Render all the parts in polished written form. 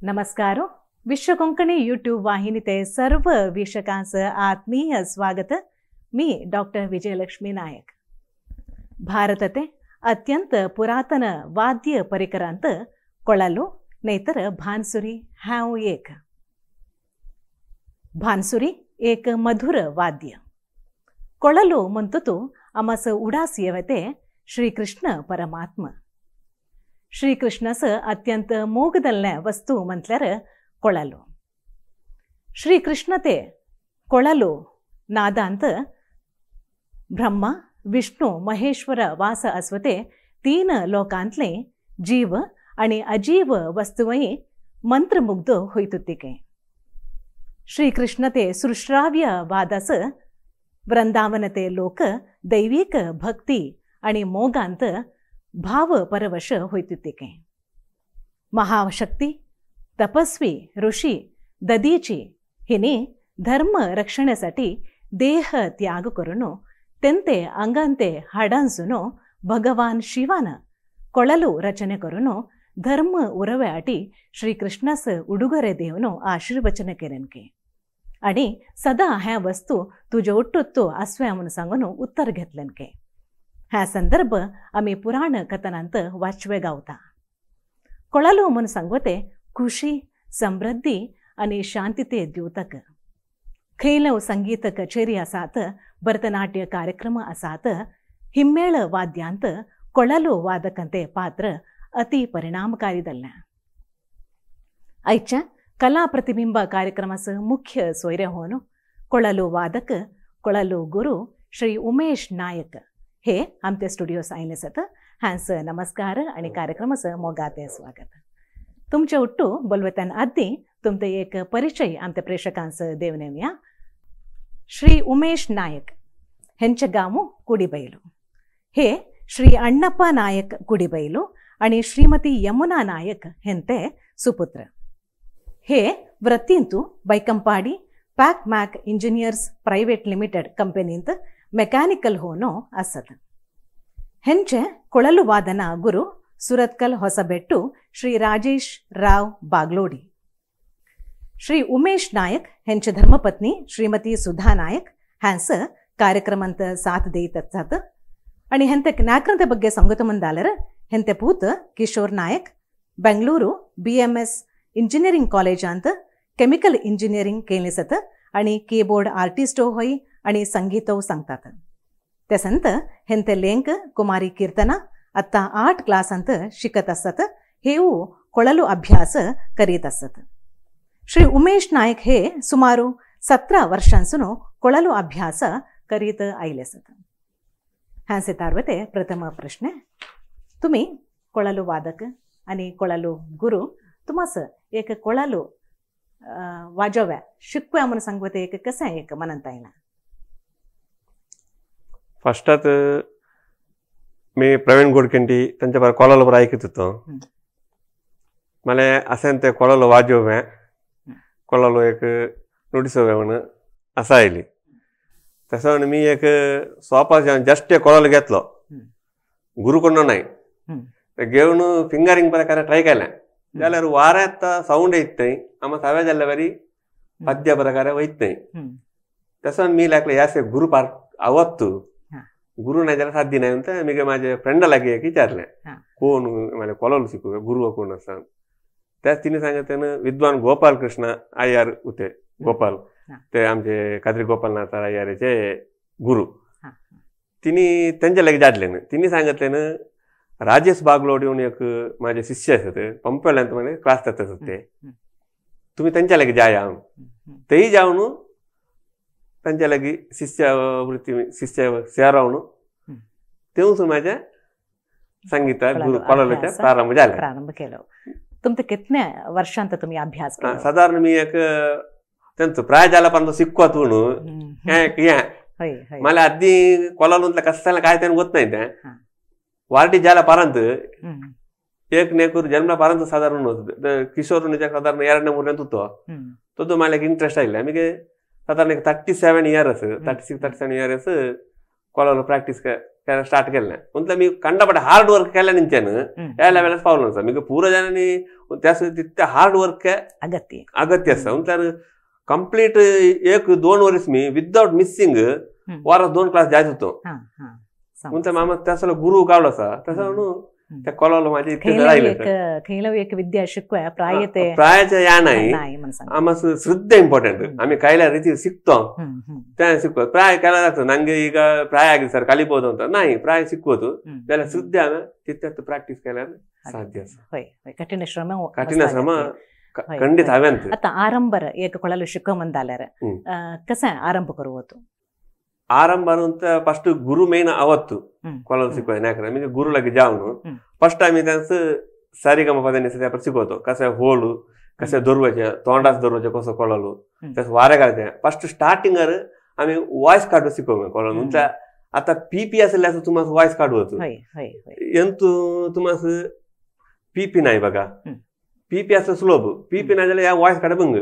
नमस्कार. विश्व कोंकणी यूट्यूब वाहिनी ते सर्व वीक्षकांचं आत्मीय स्वागत. मी डॉक्टर विजयलक्ष्मी नायक. भारतते अत्यंत पुरातन वाद्य परिकरांत ಕೊಳಲು नैतर भानसुरी हांव एक. भानसुरी एक मधुर वाद्य. ಕೊಳಲು म्हणतो आमास उडास येवते श्रीकृष्ण परमात्मा. श्रीकृष्णास अत्यंत मोगदल्ले वस्तू म्हटल्यार ಕೊಳಲು. श्रीकृष्ण ते ಕೊಳಲು नादांत ब्रह्मा विष्णु महेश्वर वास अस्वते तीन लोकांतले जीव आणि अजीव वस्तुवई मंत्रमुग्ध होईतुत्तिके. श्रीकृष्ण ते सुश्राव्य वादास वृंदावनते लोक दैविक भक्ती आणि मोगांत भाव परवश होईतुत्तिके. महाशक्ती तपस्वी ऋषी ददीची हिने धर्म रक्षणेसाठी देह त्याग करून तेंते अंगांते हाडांसून भगवान शिवान ಕೊಳಲು रचने करून धर्म उरव्याटी श्रीकृष्णास उडुगरे देवन आशीर्वचन केलेनके आणि सदा ह्या वस्तू तुझे उट्टुत्तो आसव्या म्हणून सांगून उत्तर घेतलेनके. ह्या संदर्भ आम्ही पुराण कथनांत वाचवे गावता. ಕೊಳಲು म्हणून सांगवते खुशी समृद्धी आणि शांतते द्योतक. खैलव संगीत कचेरी आसात, भरतनाट्य कार्यक्रम आसात, हिम्मेळ वाद्यांत ಕೊಳಲು वादकंते पात्र अति परिणामकारी दल्ल्या. आयच्या कला प्रतिबिंब कार्यक्रमाचं मुख्य सोयरे होऊन ಕೊಳಲು वादक ಕೊಳಲು गुरु श्री उमेश नायक हे आमचे स्टुडिओस आयले आसात. हांचं नमस्कार आणि कार्यक्रमाचं मोगाते स्वागत. तुमचे उट्टू बोलवताना आदी तुमचे एक परिचय आमच्या प्रेक्षकांचं देवन येवया. श्री उमेश नायक हेंचे गांव कुडीबैलू. हे श्री अण्णप्पा नायक कुडीबैलू आणि श्रीमती यमुना नायक हेंते सुपुत्र. हे वृत्तींतु Baikampady Pack Mac engineers private limited कंपनींत मेकॅनिकल होनो आसत. हेंचे ಕೊಳಲು ವಾದನ ಗುರು ಸುರತ್ಕಲ್ ಹೊಸಬೆಟ್ಟು ಶ್ರೀ ರಾಜೇಶ್ ರಾವ್ ಬಾಗ್ಲೋಡಿ. श्री उमेश नायक हेंचे धर्मपत्नी श्रीमती सुधा नायक हॅन्स कार्यक्रमांत साथ देत आसात. आणि हेंते ज्ञाक्रंत ಬಗ್ಗೆ सांगता म्हणल्यार हेंते पूत किशोर नायक बेंगळुरू BMS engineering कॉलेजांत केमिकल इंजिनियरिंग केले आसात आणि कीबोर्ड आर्टिस्टो होय आणि संगीतो सांगतात. ते संत हेंते लेंक कुमारी कीर्तना आत्ता 8 क्लासांत शिकत आसतात. हेवू ಕೊಳಲು अभ्यास करीत आसत. श्री उमेश नायक हे सुमारू 17 वर्षांसून ಕೊಳಲು अभ्यास करीत आयले आसत. हांसे तारवते प्रथम प्रश्न, तुम्ही ಕೊಳಲು वादक आणि ಕೊಳಲು गुरु, तुमास एक ಕೊಳಲು वाजोव्या शिकव्या म्हणून सांगवते एक कसें एक मनांत आयला? फस्टात मी प्रवीण गोडकेंटी त्यांच्या बरोबर कोळलो बरोबर ऐकत होतो. मला असें ते कोळलो वाजोव्या कोळलो एक नुडिसोव्या म्हणून असं आयली. तसं म्हणून मी एक सोपा जस्ट कोळलो घेतलो, गुरु कडून नाही घेऊन फिंगरिंग प्रकारे ट्राय केलें जाल्यार वाऱ्यात सावंड येत नाही, आम्हा साव्या जाल्ल्या बरी पद्य प्रकारे वयत नाही. तसं मी लागले यासे गुरु पार आवडतो, गुरु नाही जाल्यार साध्य नाही म्हणून मी माझ्या फ्रेंडा लागीं एक विचारलें कोण मला कोळलो शिकू गुरु कोण आसा. त्याच तिने सांगितलं विद्वान गोपाल कृष्ण अय्यर होते, गोपाल ते आमचे काद्री गोपालनाथ अय्यरचे गुरु. तिने त्यांच्या लागीं जाडले ना, तिने सांगितलं ना राजेश बागलोडी म्हणून एक माझे शिष्य आसात पंपेल्यांत म्हणजे क्लास जातात ते, तुम्ही त्यांच्या लागीं जाया. तेही जावन त्यांच्या लागीं शिष्यवृत्ती शिष्य सेरावन तेवून माझ्या संगीता गुरु कोळलोच्या प्रारंभ झाला. प्रारंभ केलो. तुमचं कितने वर्षांत तुम्ही अभ्यास केलो? साधारण मी एक त्यांचं प्राय जाला पर्यंत शिकवत म्हणून हे मला आधी कोळलोंतलं कसं काय त्यानं होत नाही, त्या वार्डी जाला पर्यंत एक नेकूर जन्मला पर्यंत साधारण होत किशोर साधारण 2ನೇ 3ನೇ होतो तो मला एक इंटरेस्ट आयले. आमी साधारण एक 37 इयर्स 36 37 इयर्स कोळलो प्रॅक्टीस स्टार्ट केलें म्हटल्यार मी कंडापट हार्ड वर्क केल्या निंच्यान ह्या लेवलार पावलो आसा. मिगे पुरो जाणांनी त्या तितकें हार्ड वर्क अगत्य अगत्य आसा. म्हटल्यार कंप्लीट 1-2 वर्स मी विदाउट मिसिंग वारात 2 क्लास जायत होतो. म्हटल्यार मामा त्यासलो गुरु गावलो आसा तसो न्हू त्या कोलालो माझे इतके राहिले. खंयलो एक विद्या शिकवा प्राय ते प्रायचे या नाही आमा श्रद्धा इंपॉर्टंट. आम्ही कायल्या रीती शिकतो त्या शिकतो प्राय केला जातो ನಂಗೆ ಈಗ ಪ್ರಾಯ ಆಗಿದೆ ಸರ್ ಕಲಿಬಹುದು ಅಂತ नाही ಪ್ರಾಯ शिकवतो त्याला श्रद्धा तितक्यात प्रॅक्टिस केल्यार साध्य आसा. होय होय कठीण श्रम कठीण श्रम ಖಂಡಿತ हांवें. आता आरंभर एक ಕೊಳಲು शिकवंदाल्यार कसा आरंभ करू? ಆರಂಭ ಅಂತ ಫಸ್ಟ್ ಗುರು ಮೇನ್ ಅವತ್ತು ಕೊಳಲು शिकवाय ಯಾಕಂದ್ರೆ आम्ही गुरु लागी जावन फर्स्ट आम्ही त्यांचं सारीगम पदानी त्यापर शिकवतो कसं होळू कशें दरवाचे तोंडाच दरवाचे कसो कोळलो तसं वारे घालचे. फर्स्ट स्टार्टिंगर आम्ही वॉयस काडू शिकवू कोळलो. म्हणजे आता पी पी आसले असं तुम्हाला वॉयस काडू होतो ಎಂತು तुम्हाला पी पी नाही बघा पी पी असं स्लोप पी पी नाही जाल्यार ह्या वॉयस काड बंग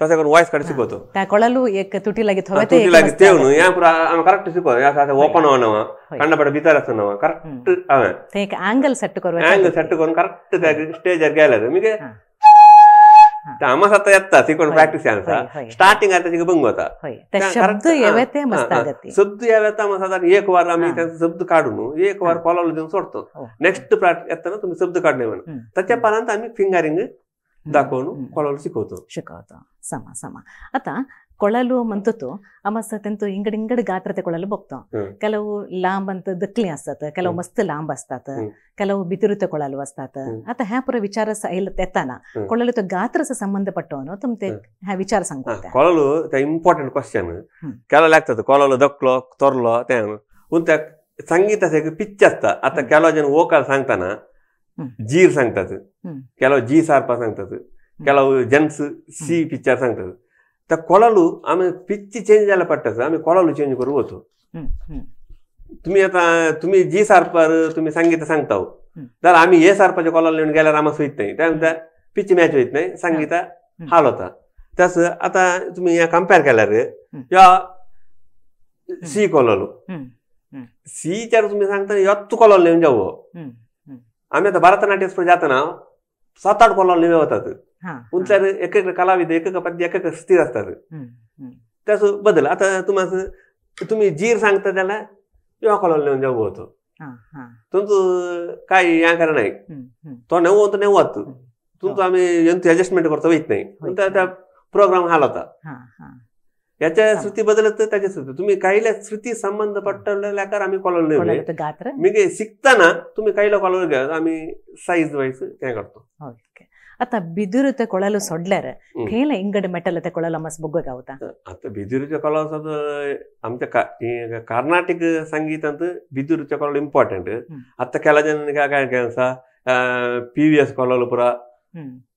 तसं करून वॉयस काड शिकवतो. त्या कोळालू एक तुटी लागी तुटी लागी तेव न्हू ह्या पुरा आमी करेक्ट शिकवतो. ह्या ओपन होना कंडपट भितर आसना करेक्ट हांवें ते एक अँगल सेट करून अँगल सेट करून करेक्ट त्या स्टेजार गेल्यार मागीर आमास आता येता शिकोवन प्रॅक्टीस आसा स्टार्टिंग आता तिका बंग वता शब्द येवे मस्त शब्द येता मस्त एक वार आमी त्यांचा शब्द काडून एक वार कोलालो दिवन सोडतो. नेक्स्ट येतना तुमी शब्द काडणे म्हणून ताच्या पारांत आमी फिंगरिंग दाखवून कोळालो शिकवतो शिकवतो. समा समा आता ಕೊಳಲು ಮಂತುತು ಅಮಸ ತೆಂತು ಇಂಗಡ್ ಇಂಗಡ್ ಗಾತ್ರತೆ ಕೊಳಲು ಬೊಕ್ತ. ಕೆಲವು ಲಾಂಬ್ ಅಂತ ದಕ್ಲಿ असतात, ಕೆಲವು ಮಸ್ತ್ ಲಾಂಬ್ असतात, ಕೆಲವು ಬಿದಿರುತ ಕೊಳಲು असतात. आता ह्या पुरा विचार येताना ಕೊಳಲು ಗಾತ್ರಸ ಸಂಬಂಧಪಟ್ಟವನು तुमते ह्या विचार सांगता. ಕೊಳಲು ಇಂಪಾರ್ಟೆಂಟ್ ಕ್ವಶನ್. ಕೆಲವು ಆಗ್ತದೆ ಕೊಳಲು ದಕ್लो ತೊರ್लो ते उन संगीत पिच असता. आता ಕೆಲವು जन वोकल सांगताना जीर सांगतात, ಕೆಲವು जी सारपा सांगतात, ಕೆಲವು जेंट्स सी पिक्चर सांगतात. त्या कोळालू आम्ही पिच्ची चेंज जायला पडटा आम्ही कोळालू चेंज करू होतो. तुम्ही आता तुम्ही जी सारपार तुम्ही संगीत सांगता तर आम्ही हे सारपाच्या कोलाला येऊन गेल्यार आम्हाला होत नाही, त्यानंतर पिच मॅच होत नाही, संगीता हाल होता. तसं आता तुम्ही या कंपेअर केल्यार या सी कोलालू सीच्यार तुम्ही सांगता यत्तू कोलाला येऊन जाऊ. आम्ही आता भरतनाट्य जाताना 7-8 कोलाला नेवे होतात. उंचार एक एक कलाविद एक पद्य एक स्थिर असतात त्याचो बदल. आता तुम्हाला तुम्ही जीर सांगता त्याला यो कोलाला नेऊन जाऊ होतो तुमचं काय या कारण नाही तो नेवो तो नेवत तुमचं आम्ही यंत्र ऍडजस्टमेंट करतो होत नाही त्या प्रोग्राम हाल होता. याच्या श्रुती बदलत त्याच्या श्रुती तुम्ही काहीला श्रुती संबंध पटवल्याकार आम्ही कोलाला नेऊ. मी शिकताना तुम्ही काहीला कोलाला घ्या आम्ही साईज वाईज ते करतो. आता बिदुरुते ಕೊಳಲು सोडल्यार खंयला इंगड मेटल ते ಕೊಳಲು आमस बघूक गावता. आता बिदुरूच्या कोळाचो आमच्या कर्नाटक संगीतांत बिदुरूच्या कोळालो इम्पॉर्टंट. आता केला जण काय काय आसा पी व्ही एस कोळालो पुरा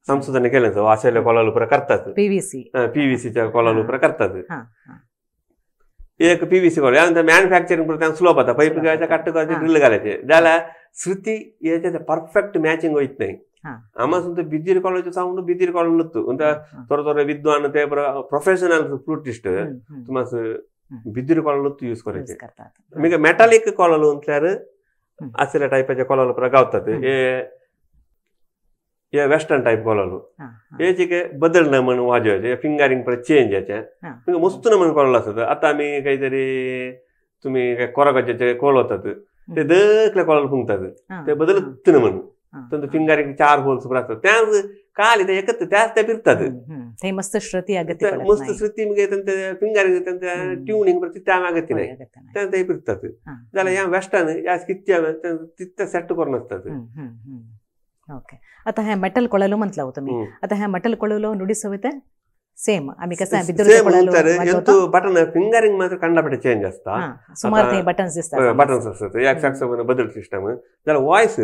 संशोधन केलें वाशेले कोळालो पुरा करतात. पीव्हीसी पीव्हीसीच्या कोळालो पुरा करतात. एक पीव्हीसी कोळ यानंतर मॅन्युफॅक्चरिंग पुरा त्यांना स्लोप आता पाईप घालायचे कट्ट करायचे ड्रिल घालायचे जाल्यार श्रुती याच्या परफेक्ट मॅचिंग होत नाही. आम्हा बिदीर कॉलेज साऊंड बिदीर कॉलेज थोडे थोडे विद्वान ते प्रोफेशनल फ्लुटिस्ट तुम्हाला बिदीर कॉलेज यूज करायचे. मी मेटालिक कॉलर म्हटल्यार असल्या टायपाचे कॉलर पुरा गावतात. हे वेस्टर्न टायप कॉलर हे बदल ना म्हणून वाजवायचे फिंगरिंग परत चेंज याचे मस्त ना म्हणून कॉलर असतात. आता आम्ही काहीतरी तुम्ही कोरागाचे कोल होतात ते दखले कॉलर फुंकतात ते बदलत ना म्हणून तुमचं फिंगरिंग 4 होल्स असतात त्याच काल एकत्र त्याच त्या फिरतात. ते मस्त श्रुती अगत्य मस्त श्रुती फिंगरिंग त्यांच्या ट्युनिंग प्रति त्या अगत्य नाही त्या ते फिरतात. जाल्यार ह्या वेस्टर्न ह्या कितक्या तितक्या सेट करून असतात. ओके आता ह्या मेटल कोळालो म्हटलं तुम्ही आता ह्या मेटल कोळालो नुडिसोवते सेम आम्ही कसं बिदुरूच्या बटन फिंगरिंग मात्र कंडापटे चेंज असता सुमार ते बटन्स दिसतात बटन्स असतात एक सॅक्सोफोन बदल सिस्टम जाल्यार वॉयस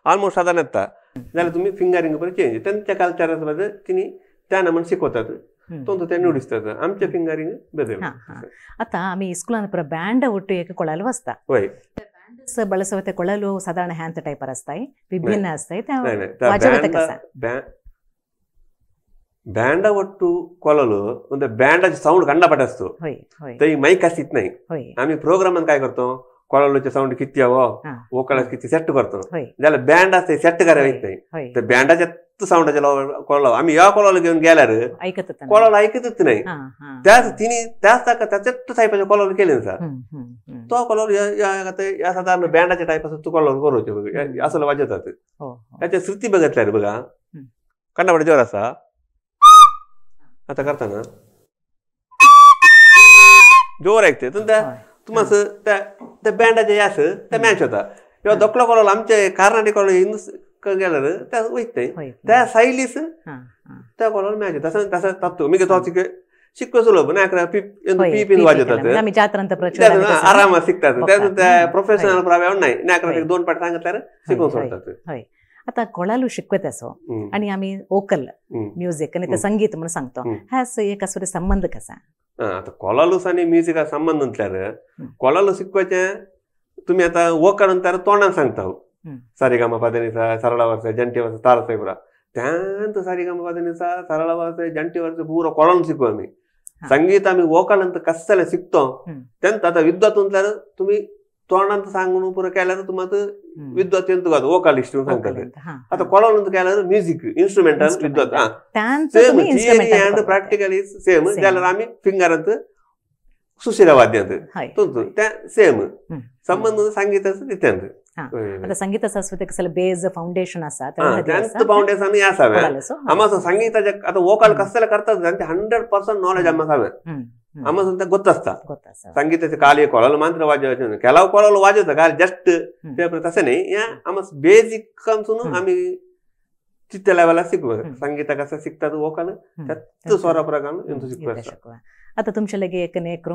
ऑलमोस्ट साधारण येता जाल्यार तुम्ही फिंगरिंग बरें चेंज त्यांच्या कल्चरामध्ये तिने त्या नमन शिकवतात तो ते नुडिसतात आमच्या फिंगरिंग बदल. आता आम्ही स्कूलान पुरा बँड ಒಟ್ಟು एक ಕೊಳಲು असता. होय ಬಳಸುವ ಕೊಳಲು ಸಾಧಾರಣ ಹ್ಯಾಂತ ಟೈಪ್ असताय विभिन्न असताय. बँडा ಒಟ್ಟು ಕೊಳಲು म्हणजे बँडाचे साऊंड कंडापाट असतो, ते माईक असत नाही. आम्ही प्रोग्राम काय करतो, कोळलूचे साऊंड किती हवं वोकल किती सेट करतो, ज्याला बँड असते सेट करायला नाही, तर बँडाच्या साऊंडाच्या कोळलो आम्ही या कोळाला घेऊन गेल्यार कोळाला ऐकतच नाही. त्याच तिने त्याच ताका त्याच्यात टायपाच्या कोळाला केले ना तो कोळाला या साधारण बँडाच्या टायप असं तो कोळाला करूचे असं वाजवतात. त्याच्या श्रुती बघितल्या रे बघा कंडापाट जोर असा आता करताना जोर ऐकते त्या तुम्हाला त्या त्या बँडाच्या यास त्या मॅच होता. किंवा दोकलो कोळाला आमचे कर्नाटक कोळा हिंदू गेल्यार त्या वयत त्या शैलीस त्या कोळाला मॅच होता. तसं तसं तत्व मी तो शिकलो सुलभ नाही पीप वाजवतात आरामात शिकतात, त्या प्रोफेशनल प्रभाव नाही नाही दोन पाठ सांगितल्यार शिकून सोडतात. आता कोळालू शिकवत असो आणि आम्ही वोकल म्युझिक आणि संगीत म्हणून सांगतो, ह्याच एक असो संबंध कसा? आता कोळालूस आणि म्युझिका संबंध म्हटल्यार कोळालू शिकवायचे तुम्ही आता वोकल म्हणल्यार तोंडान सांगता सारीगामा पदनीसा सरळ वर्ष जंटी वर्ष तार साहेबरा त्यांत सारीगामा पदनीसा सरळ वर्ष जंटी वर्ष पूरा कोळालू शिकू आम्ही. संगीत आम्ही वोकल ಅಂತ कस्सले शिकतो त्यांत आता विद्वत म्हटल्यार तुम्ही तोंडांत सांगून पुरो केल्यार तुम्हाला विद्वत ಎಂತ वोकलिस्ट सांगतात. आता कोळालू ಅಂತ केल्यार म्युझिक इन्स्ट्रुमेंटल विद्वत same theory and practical is same. जाल्यार आम्ही फिंगर ಅಂತ सुशिला वाद्यांत त्या सेम संबंध संगीताचं तित्यांत. आता संगीत असं बेस फाउंडेशन असा फाउंडेशन असावे आम्हाला संगीताच्या आता वोकल कसले करतात त्यांचे 100% नॉलेज आम्हाला आम्हाला सुद्धा ಗೊತ್ತಸ್ತಾ संगीताचे काली कोळाला मात्र वाजवायचे, ಕೆಲವು कोळाला वाजवता खाली जस्ट ते तसं नाही. या आम्हाला बेसिक आम्ही तिथल्या लेवला शिकू संगीता कसं शिकतात वोकल त्यात स्वर प्रकार शिकू. आता तुमच्या लगे एक नेकरू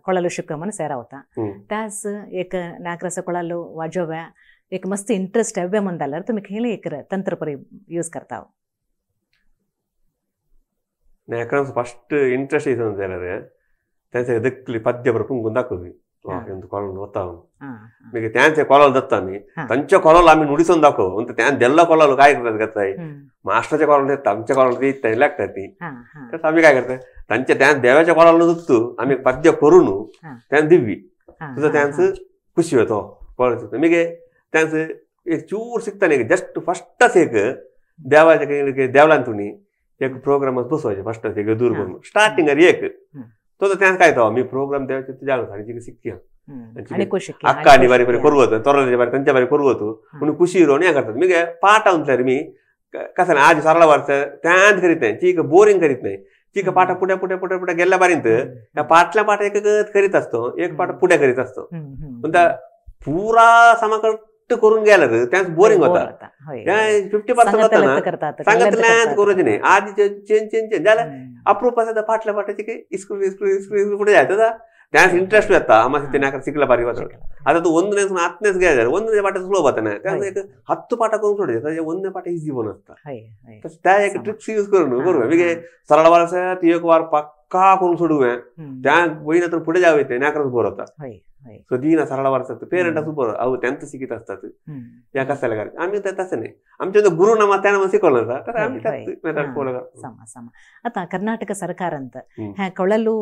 कोळालू शिकव म्हणून सेरा होता, त्याच एक नाकराचं कोळालू वाजव्या एक मस्त इंटरेस्ट हव्या म्हणून जाल्यार तुम्ही खेळ एक तंत्र परी यूज करता? नेकरांचो फस्ट इंट्रस्ट येतो जाल्यार त्यांचे दखली पद्य बरोबर कुंकून दाखवली कोळाल वता मागीर त्यांचे कोळाल दत्ता आम्ही तांच्या कोळाल आम्ही नुडिसून दाखव म्हणटा त्यान देल्लो कोळाल काय करतात करताय मास्टरच्या कोळाल देता आमच्या कोळाल देत नाही लागतात ती. तर आम्ही काय करता तांच्या त्या देवाच्या कोळाला दुखतो आम्ही पद्य करून त्यान दिव्वी तुझं त्यांचं खुशी होतो कोळ. मागीर त्यांचं एक चूर शिकता एक जस्ट फस्टच एक देवाच्या देवळान तुणी एक प्रोग्राम बसवायचे फस्ट एक दूर करून स्टार्टिंग एक तो तर त्यान काय तो मी प्रोग्राम द्यायचे ते जाणून सांगायची शिक्की अक्का आणि बारी बारी करू होतो तोराच्या बारी त्यांच्या बारी करू होतो म्हणून खुशी हिरो हे करतात. मी काय पाठ म्हटल्यार मी कसं ना आज सरळ वर्ष त्यात करीत नाही चीक बोरिंग करीत नाही चीक पाठ पुढे पुढे पुढे पुढे गेल्या बारींत त्या पाटल्या पाठ एक करीत असतो एक पाठ पुढे करीत असतो पण त्या पुरा समाकट करून गेलं त्याच बोरिंग होता 50% होता ना सांगत करूच नाही आज चेंज चेंज चेंज झालं अप्रूप असा फाटल्या फाटाचे की स्कूल स्कूल स्कूल पुढे जायचं त्यास इंटरेस्ट येता आम्हाला ते शिकला बारी वाचा. आता तो ಒಂದನೇ ಹತ್ತನೇ गेल्यार ಒಂದನೇ ಪಾಠ ಸ್ಲೋ ಬರ್ತಾನೆ त्यास एक 10 पाठ करून सोडायचे ಒಂದನೇ पाठ इझी पण असता. त्या एक ट्रिक्स यूज करून करू मागीर सरळ वर्ष ती एक वार पक्का करून सोडू त्या वयना तर पुढे जावे ते नाकराच बोर होता. सो दिना सरळ वर्ष पेरेंट असं बरं अहो त्यांचं शिकित असतात या कसायला करायचं आम्ही तसं नाही आमच्या गुरु नामा त्यानं शिकवलं तर आम्ही ಸಮ ಸಮ. आता कर्नाटಕ सरकार ಅಂತ ಹ್ಯಾ ಕೊಳಲು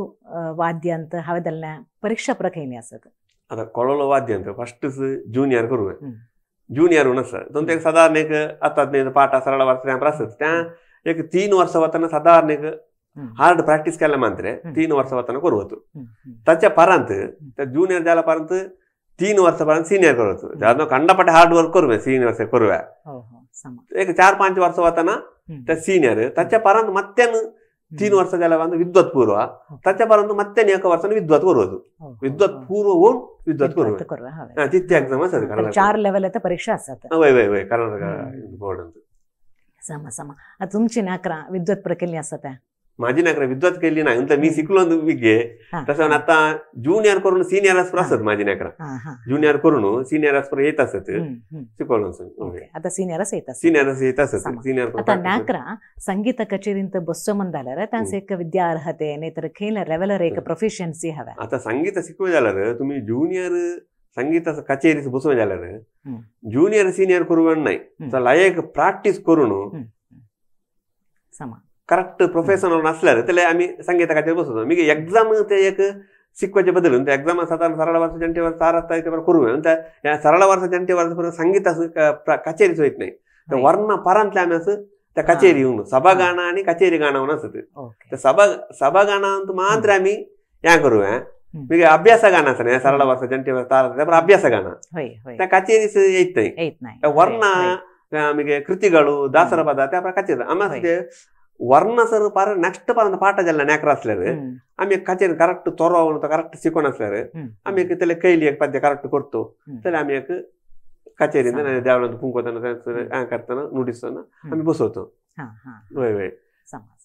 ವಾದ್ಯ ಅಂತ ಹವದಲ್ಲ ಪರೀಕ್ಷಾ ಪ್ರಕ್ರಿಯೆ असत. आता ಕೊಳಲು ವಾದ್ಯ ಅಂತ ಫಸ್ಟ್ ज्युनियर करू ज्युनियर नसत दोन एक साधारण एक आता पाठ सरळ वर्ष असत त्या एक 3 वर्ष वताना साधारण एक हार्ड प्रॅक्टिस केल्या मात्र 3 वर्ष वताना करू होतो. त्याच्या परांत त्या ज्युनियर झाल्या पर्यंत 3 वर्षापर्यंत सिनियर करतो त्यानं कंडापाटे हार्ड वर्क करूया सिनियर वर्ष करूया एक 4-5 वर्ष वताना त्या सिनियर त्याच्या पर्यंत मत्त्यानं 3 वर्ष झाल्या विद्वत पूर्व त्याच्या पर्यंत मत्त्याने 1 वर्षाने विद्वत करू विद्वत पूर्व होऊन विद्वत करू तिथे एक्झाम असत 4 लेवल आता परीक्षा असतात. वय वय वय कर्नाटक बोर्ड समा समा. आता तुमची नाकरा विद्वत प्रक्रिया असत? माझी नाकरा विद्वत केली नाही म्हणजे मी शिकलो मी तसं आता ज्युनियर करून सिनियर असत माझी नाकरा ज्युनियर करून सिनियर येत असत शिकवलं आता सिनियरच येत सिनियरच येत असत सिनियर. आता नाकरा संगीत कचेरींत बसचो म्हणल्यार त्यांचं एक विद्यार्हते नाही तर खेळ लेवलर एक प्रोफिशियन्सी हव्या. आता संगीत शिकवे जाल्यार तुम्ही ज्युनियर संगीत कचेरीत बसो जाल्यार ज्युनियर सिनियर करू नाही तर एक प्रॅक्टिस करून करेक्ट प्रोफेशनल नासल्यार जाल्यार आमी संगीता खातीर बसोवचो मागीर एग्जाम ते एक शिकवाचे बदलून ते एग्जाम सादारण सरळ वर्स जंटे वर्स चार आसता ते करूया त्या सरळ वर्स जंटे वर्स पर्यंत संगीत कचेरी वयत न्हय ते वर्णा परांतले आमी असं त्या कचेरी येवन सभा गाणं आनी कचेरी गाणं म्हणून आसत ते सभा सभा गाणं मात्र आमी हें करूया मागीर अभ्यास गाणं आसा न्ही सरळ वर्स जंटे वर्स चार आसता ते अभ्यास गाणं त्या कचेरीच येत न्हय वर्णा मागीर कृतिಗಳು ದಾಸರ ಪದ त्या ಕಚೇರಿ ಆಮೇಲೆ ವರ್ಣ ಸರ್ ಪಾರ ನೆಕ್ಸ್ಟ್ ಪಾರ ಪಾಠ ಜಲ್ಲ ನ್ಯಾಕ್ರ ಆಸ್ಲಾರ ಆಮೇಲೆ ಕಚೇರಿ ಕರೆಕ್ಟ್ ತೊರೋ ಕರೆಕ್ಟ್ ಸಿಕ್ಕೊಂಡು ಆಸ್ಲಾರ ಆಮೇಲೆ ತಲೆ ಕೈಲಿ ಪದ್ಯ ಕರೆಕ್ಟ್ ಕೊಡ್ತು ತಲೆ ಆಮೇಲೆ ಕಚೇರಿಯಿಂದ ದೇವಳಂತ ಪುಂಕೋತಾನ करताना नुडिसताना आमी बसवतो वय वय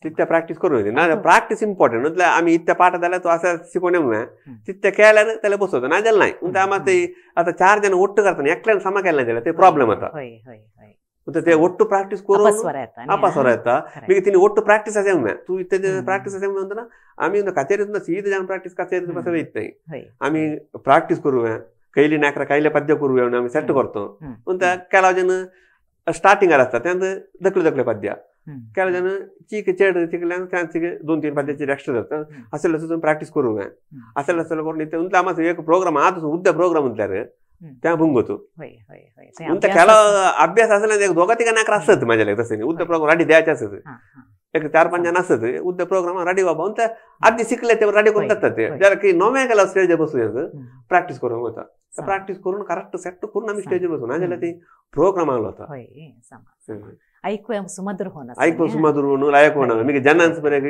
तितक्या प्रॅक्टीस करून ना प्रॅक्टीस इम्पॉर्टंट म्हटल्यार आमी इतक्या पाठ जाल्यार तो असं शिकोवन येवना तितक्या केल्यार त्याला बसवतो ना जाल्यार नाही म्हणटा आमी ते आतां चार जण ಒಟ್ಟು करताना एकल्यान समा केलें ना जाल्यार ते प्रॉब्लेम जाता ते ಒಟ್ಟು ಪ್ರಾಕ್ಟೀಸ್ करून ಅಪಸ್ವರ येता मागीर तिने ಒಟ್ಟು ಪ್ರಾಕ್ಟೀस असें म्हणलें तूं इतले प्रॅक्टीस असें म्हणतना आमी कचेरीत सीधा जावन प्रॅक्टीस कचेरीत बस वयत न्हय आमी प्रॅक्टीस करूया कैली नाकरा कैले पद्य करूया म्हणून आमी सेट करतो पूण त्या केलाव जण स्टार्टिंगार आसता त्यानंतर दकले दकले पद्य केला जण चीक चेड चिकल्यान त्या दोन तीन पद्याची एक्स्ट्रा जाता असेल असं प्रॅक्टीस करूया असेल असेल करून इतले आमचो एक प्रोग्राम आतां उद्या प्रोग्राम म्हटल्यार त्या भुंगतो केला अभ्यास असल्यान एक दोगा तिगा नाकरा आसत म्हाज्या लागीं तशें न्ही उद्या प्रोग्राम रेडी द्यायचे आसत एक चार पांच जण आसत उद्या प्रोग्राम रेडी बाबा त्या आदी शिकले ते रेडी करून जातात ते जाल्यार की नव्या केला स्टेजीर बसून प्रॅक्टीस करूंक वता प्रॅक्टीस करून करेक्ट सेट करून आमी स्टेजीर बसून ना जाल्यार ती प्रोग्राम आसलो वता ऐकूया सुमधुर होना ऐकूं सुमधुर होणू लायक होना मागीर जनांच बरें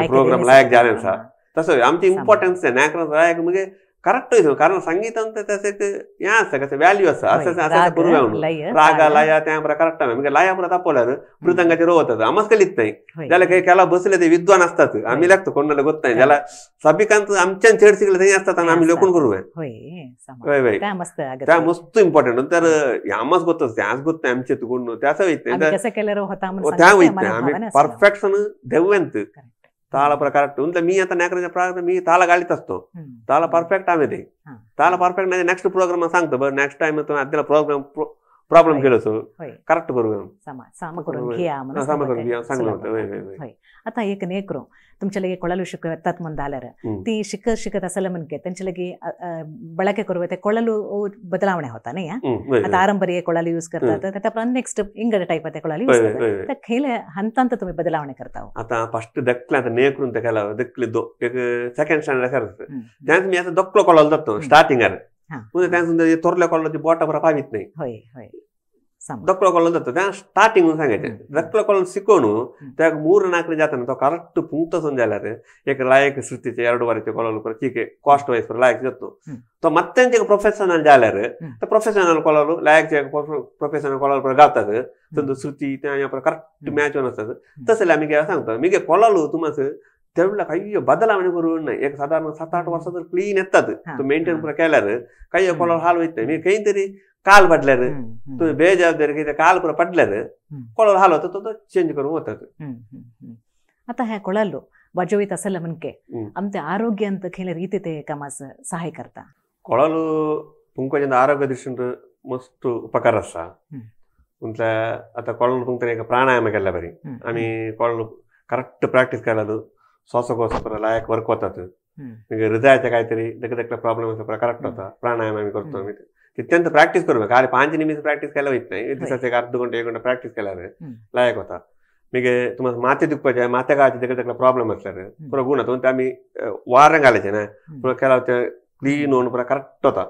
प्रोग्राम लायक जालें आसा तसो आमची इम्पॉर्टन्स नाकरा लायक मागीर करेक्ट कारण संगीतान तशें हें आसता कशें व्हॅल्यू आसा अशें अशें करूया म्हणून रागा लया त्या करेक्ट मागीर लया पुरा तापवल्यार मृदंगाचेर वतात आमच कलीत न्हय जाल्यार खंय केला बसले ते विद्वान आसतात आमी लागता कोणाला गोत न्हय जाल्यार सबिकांत आमच्यान चड शिकले थंय आसतात आनी आमी लोकून करूया हय हय त्या मस्त इम्पॉर्टंट तर आमच गोत त्याच गोत न्हय आमचे कोण त्याच वयत न्हय त्या वयत न्हय आमी परफेक्शन देवंत ताಳ करेक्ट म्हटलं मी आता नाकराच्या मी ताला गाळीत असतो ताला परफेक्ट आम्ही ते ताला परफेक्ट नाही नेक्स्ट प्रोग्राम सांगतो बरं नेक्स्ट टाइम तुम्ही आदल्या प्रोग्राम प्रॉब्लेम केलो सो करेक्ट करूया सामा करून घ्या सांगलं होतं. आता एक नेकरो तुमच्या लगे ಕೊಳಲು ಶಿಕುವತ್ತಾತ್ ಮುಂದಾಲರ ती शिकत शिकत असेल म्हणके त्यांच्या लगे ಬಳಕೆ करू ते ಕೊಳಲು बदलावणे होता नाही. आता आरंभरी ಕೊಳಲು यूज करतात त्या नेक्स्ट इंगड टाइप ते ಕೊಳಲು यूज करतात त्या खेळ हंत हंत तुम्ही बदलावणे करता. आता फर्स्ट दकले आता नेकरून ते केला दकले दो एक सेकंड स्टँडर्ड आसा त्याच मी आता दकलो ಕೊಳಲು जातो स्टार्टिंगार त्या थोरल्या ಕೊಳಲಾची बोटा बरा पावीत नाही. होय होय दकलो ಕೊಳಲು जातो त्या स्टार्टिंग म्हणून सांगायचें दकलो ಕೊಳಲು शिकोवन त्या ಮೂರು ನಾಲ್ಕು जाताना तो करेक्ट पुंगतसून जाल्यार एक लायक श्रुतीचे ಎರಡು ವಾರचे ಕೊಳಲು चीके कॉस्ट वायज लायक जातो तो मत्तेंचे प्रोफेशनल जाल्यार तो प्रोफेशनल ಕೊಳಲು लायक प्रोफेशनल ಕೊಳಲು गावतात तो श्रुती त्या करेक्ट मॅच होऊन असतात तसं आमी काय सांगतो मी ಕೊಳಲು तुमास तेवढा काही बदलावणे करून नाही एक साधारण 7-8 वर्षां तर क्लीन येतात तो मेंटेन पुरा केल्यार काही ಕೊಳಲು हाल वयत नाही. मी खंय तरी काल पडल्यार तुम्ही बेजबाबदारी कितें काल पुरा पडल्यार ಕೊಳಲು हाल होता तो चेंज करून वतात. आता ह्या ಕೊಳಲು वाजवीत असेल म्हणके आमचे आरोग्य ಅಂತ खेळ रीती ते कामास सहाय करता. ಕೊಳಲು पुंकवाच्या आरोग्य दृष्टीन मस्त उपकार आसा. म्हटल्यार आता ಕೊಳಲು पुंकतना एक प्राणायाम केल्या बरी आमी ಕೊಳಲು करेक्ट प्रॅक्टीस केल्यार श्वासकोश पुरा लायक वर्क वतात मागीर हृदयाचे कांयतरी दक दकले प्रॉब्लेम आसा पुरा करेक्ट वता प्राणायाम आमी करतो आमी तितक्यांत प्रॅक्टीस करूया खाली 5 निमिष प्रॅक्टीस केल्यार वयत न्हय दिसाचे एक अर्द घंटो 1 घंटो प्रॅक्टीस केल्यार लायक वता. मागीर तुमकां माथें दुखपाचें माथ्या गाळाचें दक दकले प्रॉब्लेम आसल्यार पुरो गूण जाता ते आमी वारें घालायचें न्हय पुरो केल्यार तें क्लीन होवन पुरो करेक्ट वता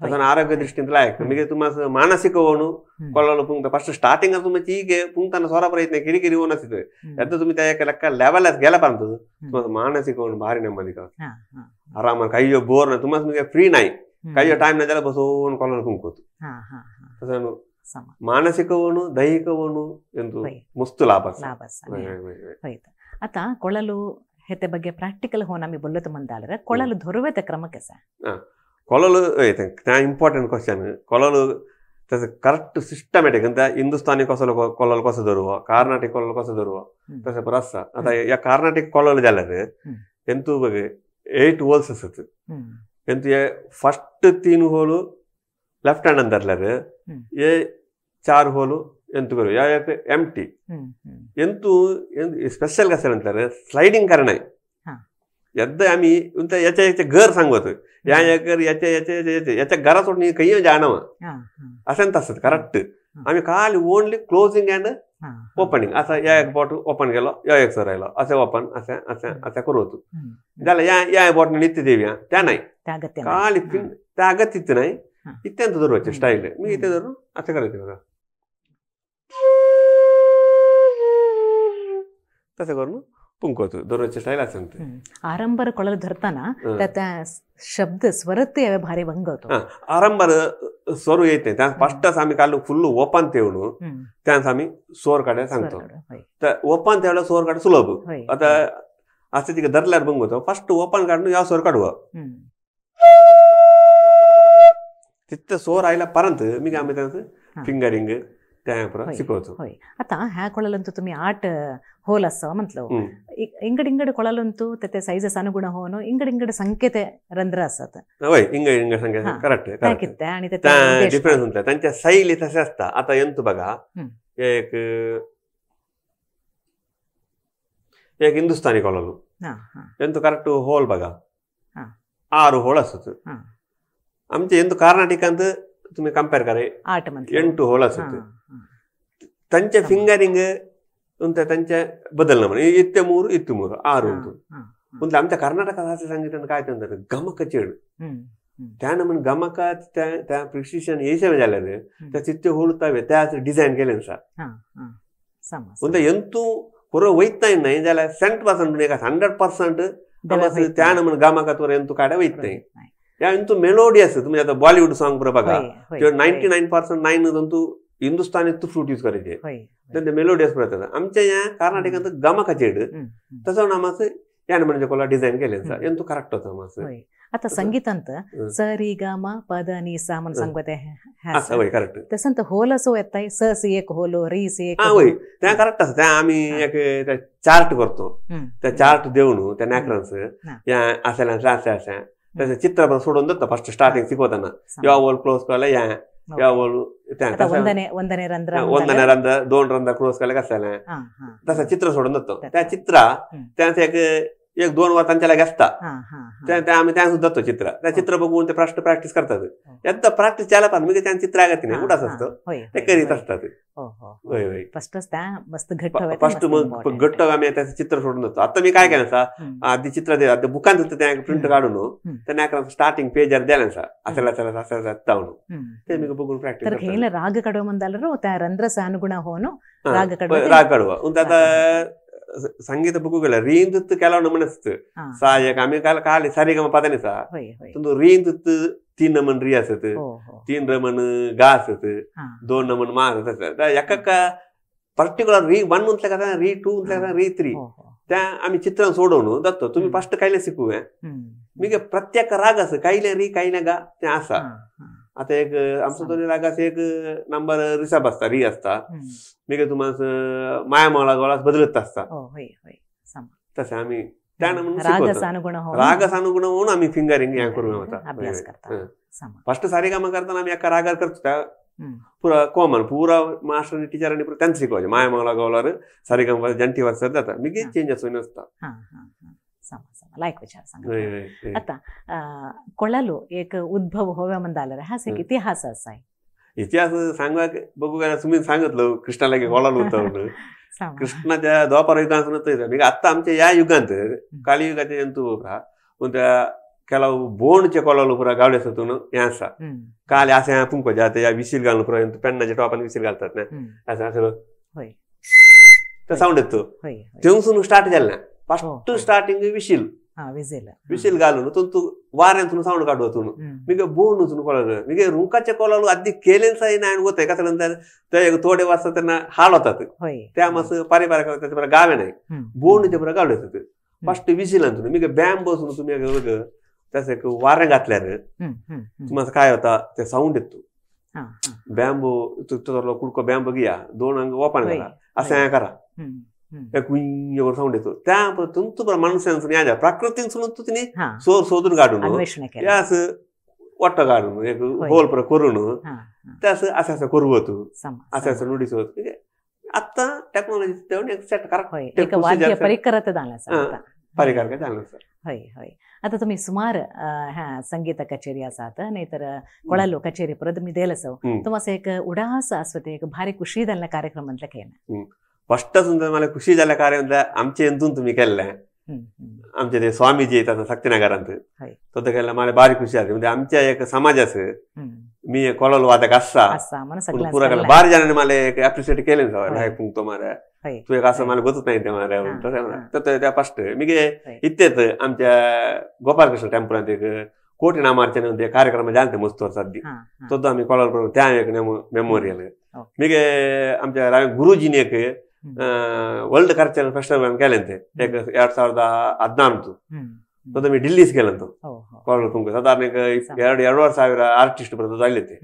तसो आरोग्य दृष्टीन लायक. मागीर तुमकां मानसीक होवन ಕೊಳಲು पुंगता फर्स्ट स्टार्टिंग तुमची चीक पुंगताना सोरा येत नाही किरी होऊन आसत येता तुम्ही त्या एका लेक्का लेवलाक गेला पर्यंत तुमकां मानसीक होवन भारी नेमदी आरामान काही बोर ना तुमकां मागीर फ्री नाही काही टाइम ना जाल्यार बसून ಕೊಳಲು पुंकत तसं मानसिक होवन दैहिक होवन ಎಂದು मस्त लाभ आसा. आता ಕೊಳಲು हेते ಬಗ್ಗೆ ಪ್ರಾಕ್ಟಿಕಲ್ होऊन आमी बोललो म्हणटाल्यार ಕೊಳಲು धरुवेते क्रम कसा? ಕೊಳಲು इंपॉर्टंट क्वेश्चन. ಕೊಳಲು तसं करेक्ट सिस्टमॅटिक त्या हिंदुस्तानी कसो ಕೊಳಲು कसो धरुवो कर्नाटक ಕೊಳಲು कसो धरुवो तशें पुरो आसता. आतां ह्या कर्नाटक ಕೊಳಲು जाल्यार तेंतू बघ 8 होल्स आसत तेंतू हे फर्स्ट 3 होल लेफ्ट हँडान धरल्यार हे 4 होल ಎಂತು करू या एक एमटी ಎಂತು स्पेशल कशें म्हणल्यार स्लायडींग करनाय येद्दा आमी याच्या याच्या घर सांगवत या एकर याच्या याच्या याच्या याच्या घरा सोडून खंय जाणव अशेंच आसत करेक्ट. आमी खाली ओनली क्लोजिंग अँड ओपनिंग असा या एक बोट ओपन केलो या एक सर आयलो अशें ओपन अशें अशें अशें करू जाल्यार या या बोट नित्य देवया त्या नाही खाली त्या अगतीत नाही इत्यांत दरवाचे स्टाईल मी इथे धरून असं करायचं बघा तसं करून पुंकवतो दररोजचे स्टाईल असेल ते. आरंभर ಕೊಳಲು धरताना त्या शब्द स्वरते भारी भंग होतो. आरंभर स्वर येत नाही त्या फर्स्टच आम्ही काल फुल ओपन तेवढं त्याच आम्ही स्वर काढायला सांगतो. तर ओपन तेवढं स्वर काढ सुलभ आता असं तिकडे धरल्यावर भंग होतो. फर्स्ट ओपन काढून या स्वर काढू तिथं स्वर आयला पर्यंत मी काय आम्ही त्यांचं फिंगरिंग त्या शिकवतो. आता ह्या ಕೊಳಲಂತೂ तुम्ही 8 होल असं म्हटलं इंगड इंगड ಕೊಳಲಂತೂ ते साइजेस अनुगुण होनो इंगड इंगड संकेत रंध्र असतात. होय इंगड इंगड संकेत करेक्ट करेक्ट आणि डिफरन्स होता त्यांच्या शैली तसे असतात. आता येतो बघा एक एक हिंदुस्तानी ಕೊಳಲು ಎಂತು करेक्ट होल बघा 6 होल असत. आमचे ಎಂತು कर्नाटक ಅಂತ तुम्ही कंपेअर करा 8 8 होल असत. त्यांच्या फिंगरिंग त्यांच्या बदलणं म्हणजे इत्ते 3 इत्ते 3 6 उंटू. म्हणजे आमच्या कर्नाटकात असं सांगितलं काय ते गमक चेड त्यानं म्हणजे गमका त्या त्या प्रिसिशन येशे झाले त्या तिथे होळतावे त्याच डिझाईन केले सर. म्हणजे ಎಂತೂ ಹೊರ वैत नाही जाल्यार 100% एक 100% त्यानं म्हणजे गमकात ಎಂತೂ काड्या वैत नाही. या इंतू मेलोडी असत तुम्ही आता बॉलिवूड सॉंग बरोबर बघा 99.9 तंतू हिंदुस्तानी फ्लूट यूज करायचे त्यांचे मेलोडियस पडतात. आमच्या या कर्नाटकात गमका चेड तसं आमचं यान म्हणजे कोला डिझाईन केले ಎಂತೂ करेक्ट होतं आमचं. आता संगीतांत स री ग म प the नी सा म्हणून सांगते होय करेक्ट. तसं होल असो येताय स सी एक होलो री सी एक होय त्या करेक्ट असतं. त्या आम्ही एक चार्ट करतो त्या चार्ट देऊन त्या नॅकरांच या असेल असे असे त्याचं चित्र पण सोडून देतो फर्स्ट स्टार्टिंग शिकवताना या होल क्लोज केला या या होल ಒಂದನೇ ರಂಧ್ರ ಒಂದನೇ ರಂಧ್ರ 2 ರಂಧ್र क्लोज केले कशाला तसं चित्र सोडून देतो. त्या चित्र त्यांचं एक एक 2 वार त्यांच्या लागे असता त्या आम्ही त्या सुद्धा चित्र त्या चित्र बघून ते प्रश्न प्रॅक्टिस करतात. एकदा प्रॅक्टिस झाला पण मी त्यांचं चित्र आगत नाही कुठं असतं ते करीत असतात. होय होय फर्स्टच त्या मस्त घट्ट फर्स्ट मग घट्ट आम्ही त्याचं चित्र सोडून देतो. आता मी काय केलं सा आधी चित्र दे आता बुकांत होतं त्या प्रिंट काढून त्यांना स्टार्टिंग पेजर द्यायला सा असेल असेल असेल ते मी बघून प्रॅक्टिस. तर खेळ राग काढू म्हणताल त्या ರಂಧ್ರಸ ಅನುಗುಣ ಹೋನು ರಾಗ काढू राग काढू आता संगीत बुक रींत ಕೆಲವು ನಮೂನೆ सहायक आम्ही काल काल सारेगम पदाने सा रींत 3 नमन री असत 3 नमन गा असत 2 नमन मा असत एका पर्टिक्युलर री 1 म्हटलं का री 2 म्हटलं का री 3 त्या आम्ही चित्र सोडवून जातो. तुम्ही फर्स्ट कायले शिकूया मी प्रत्येक राग असं कायले री कायले गा ते असा. आता एक आमचं दोन्ही रागाचं एक नंबर रिसाब असता री असता मी काय तुम्हाला माया मावळा गोळा बदलत असता तसं आम्ही रागास अनुगुण होऊन आम्ही फिंगरिंग या करू होता. फर्स्ट सारे कामं करताना आम्ही एका रागावर करतो त्या पुरा कॉमन पुरा मास्टर टीचरांनी त्यांचं शिकवायचे माया मावळा गोळावर सारे काम जंटी वर्ष जाता मी चेंजेस होईन असता. लायक विचार सांगा. आता ಕೊಳಲು एक उद्भव होव्या म्हणताल हाच एक इतिहास असा आहे. इतिहास सांगा बघू का तुम्ही सांगितलं कृष्णाला की कोळाल होतं म्हणून कृष्णाच्या द्वापार युगांत आता आमच्या या युगांत कालियुगाच्या जंतू त्या ಕೆಲವು ಬೋಣचे ಕೊಳಲು पुरा गावले असतात हे आसा काल असे पुंकवायचे. आता या विशील घालून पुरा पेन्नाच्या टॉपान विशील घालतात ना असं असं ते साऊंड येतो तेवसून स्टार्ट झालं ना फर्स्ट स्टार्टिंग विशील विशील घालून तो वाऱ्यांतून साऊंड काढू मी बोन कोळाल मी रुंकाच्या कोलालू आधी केलेच नाही होत कसं नंतर ते थोडे वाजता त्यांना हाल होतात त्या मग पारे पारे करतात गावे नाही बोनच्या पुरा गावले असतात फर्स्ट विशील आणतो मी बॅम्बो तुम्ही त्याचं वाऱ्या घातल्यार तुम्हाला काय होता ते साऊंड येतो बॅम्बो कुडको बॅम्बो घ्या 2 अंग ओपन करा असं करा एक साऊंड येतो त्या तुमचं माणसांसून या प्राकृतिक तिने सोर शोधून काढून या असं वाटो काडून एक होल पुरो करून ते असं असं असं करू होतो असं असं नुडीस होत. आता टेक्नॉलॉजी तेवढी एक सेट करेक्ट वाद्य परिकरत जालें परिकार जालें सर. हय हय. आता तुम्ही सुमार ह्या संगीत कचेरी आसात नाही तर कोळालो कचेरी परत मी देल असो तुम्हाला एक उडास आसवते एक भारी खुशी जाल्ल्या कार्यक्रम म्हटलं केलं. फस्टच मला खुशी जाल्ल्या कार्य म्हटल्यार आमचे हितून तुमी केल्लें आमचे ते स्वामीजी येतात शक्तीनगरांत तो केल्लें मला भारी खुशी जाली. म्हणजे आमच्या एक समाजास मी कोळल वादक आसा पुरा केला भारी जाणांनी मला एक एप्रिशिएट केलें सगळें पुंगतो मारे तू एक असं मला गोतच नाही ते मारे तसं त्या फस्ट मिगे इत्तेच आमच्या गोपालकृष्ण टेम्पलांत एक कोटी नामार्चने ते कार्यक्रम जाणते मस्त वर्सात तो आम्ही कोळल त्या एक मेमोरियल मिगे आमच्या गुरुजीने एक वर्ल्ड कल्चरल फेस्टिवल केलें ते एक 2014 तो मी दिल्लीस केलं तो कोळल कुंकू साधारण एक 2,500 आर्टिस्ट परत जाले ते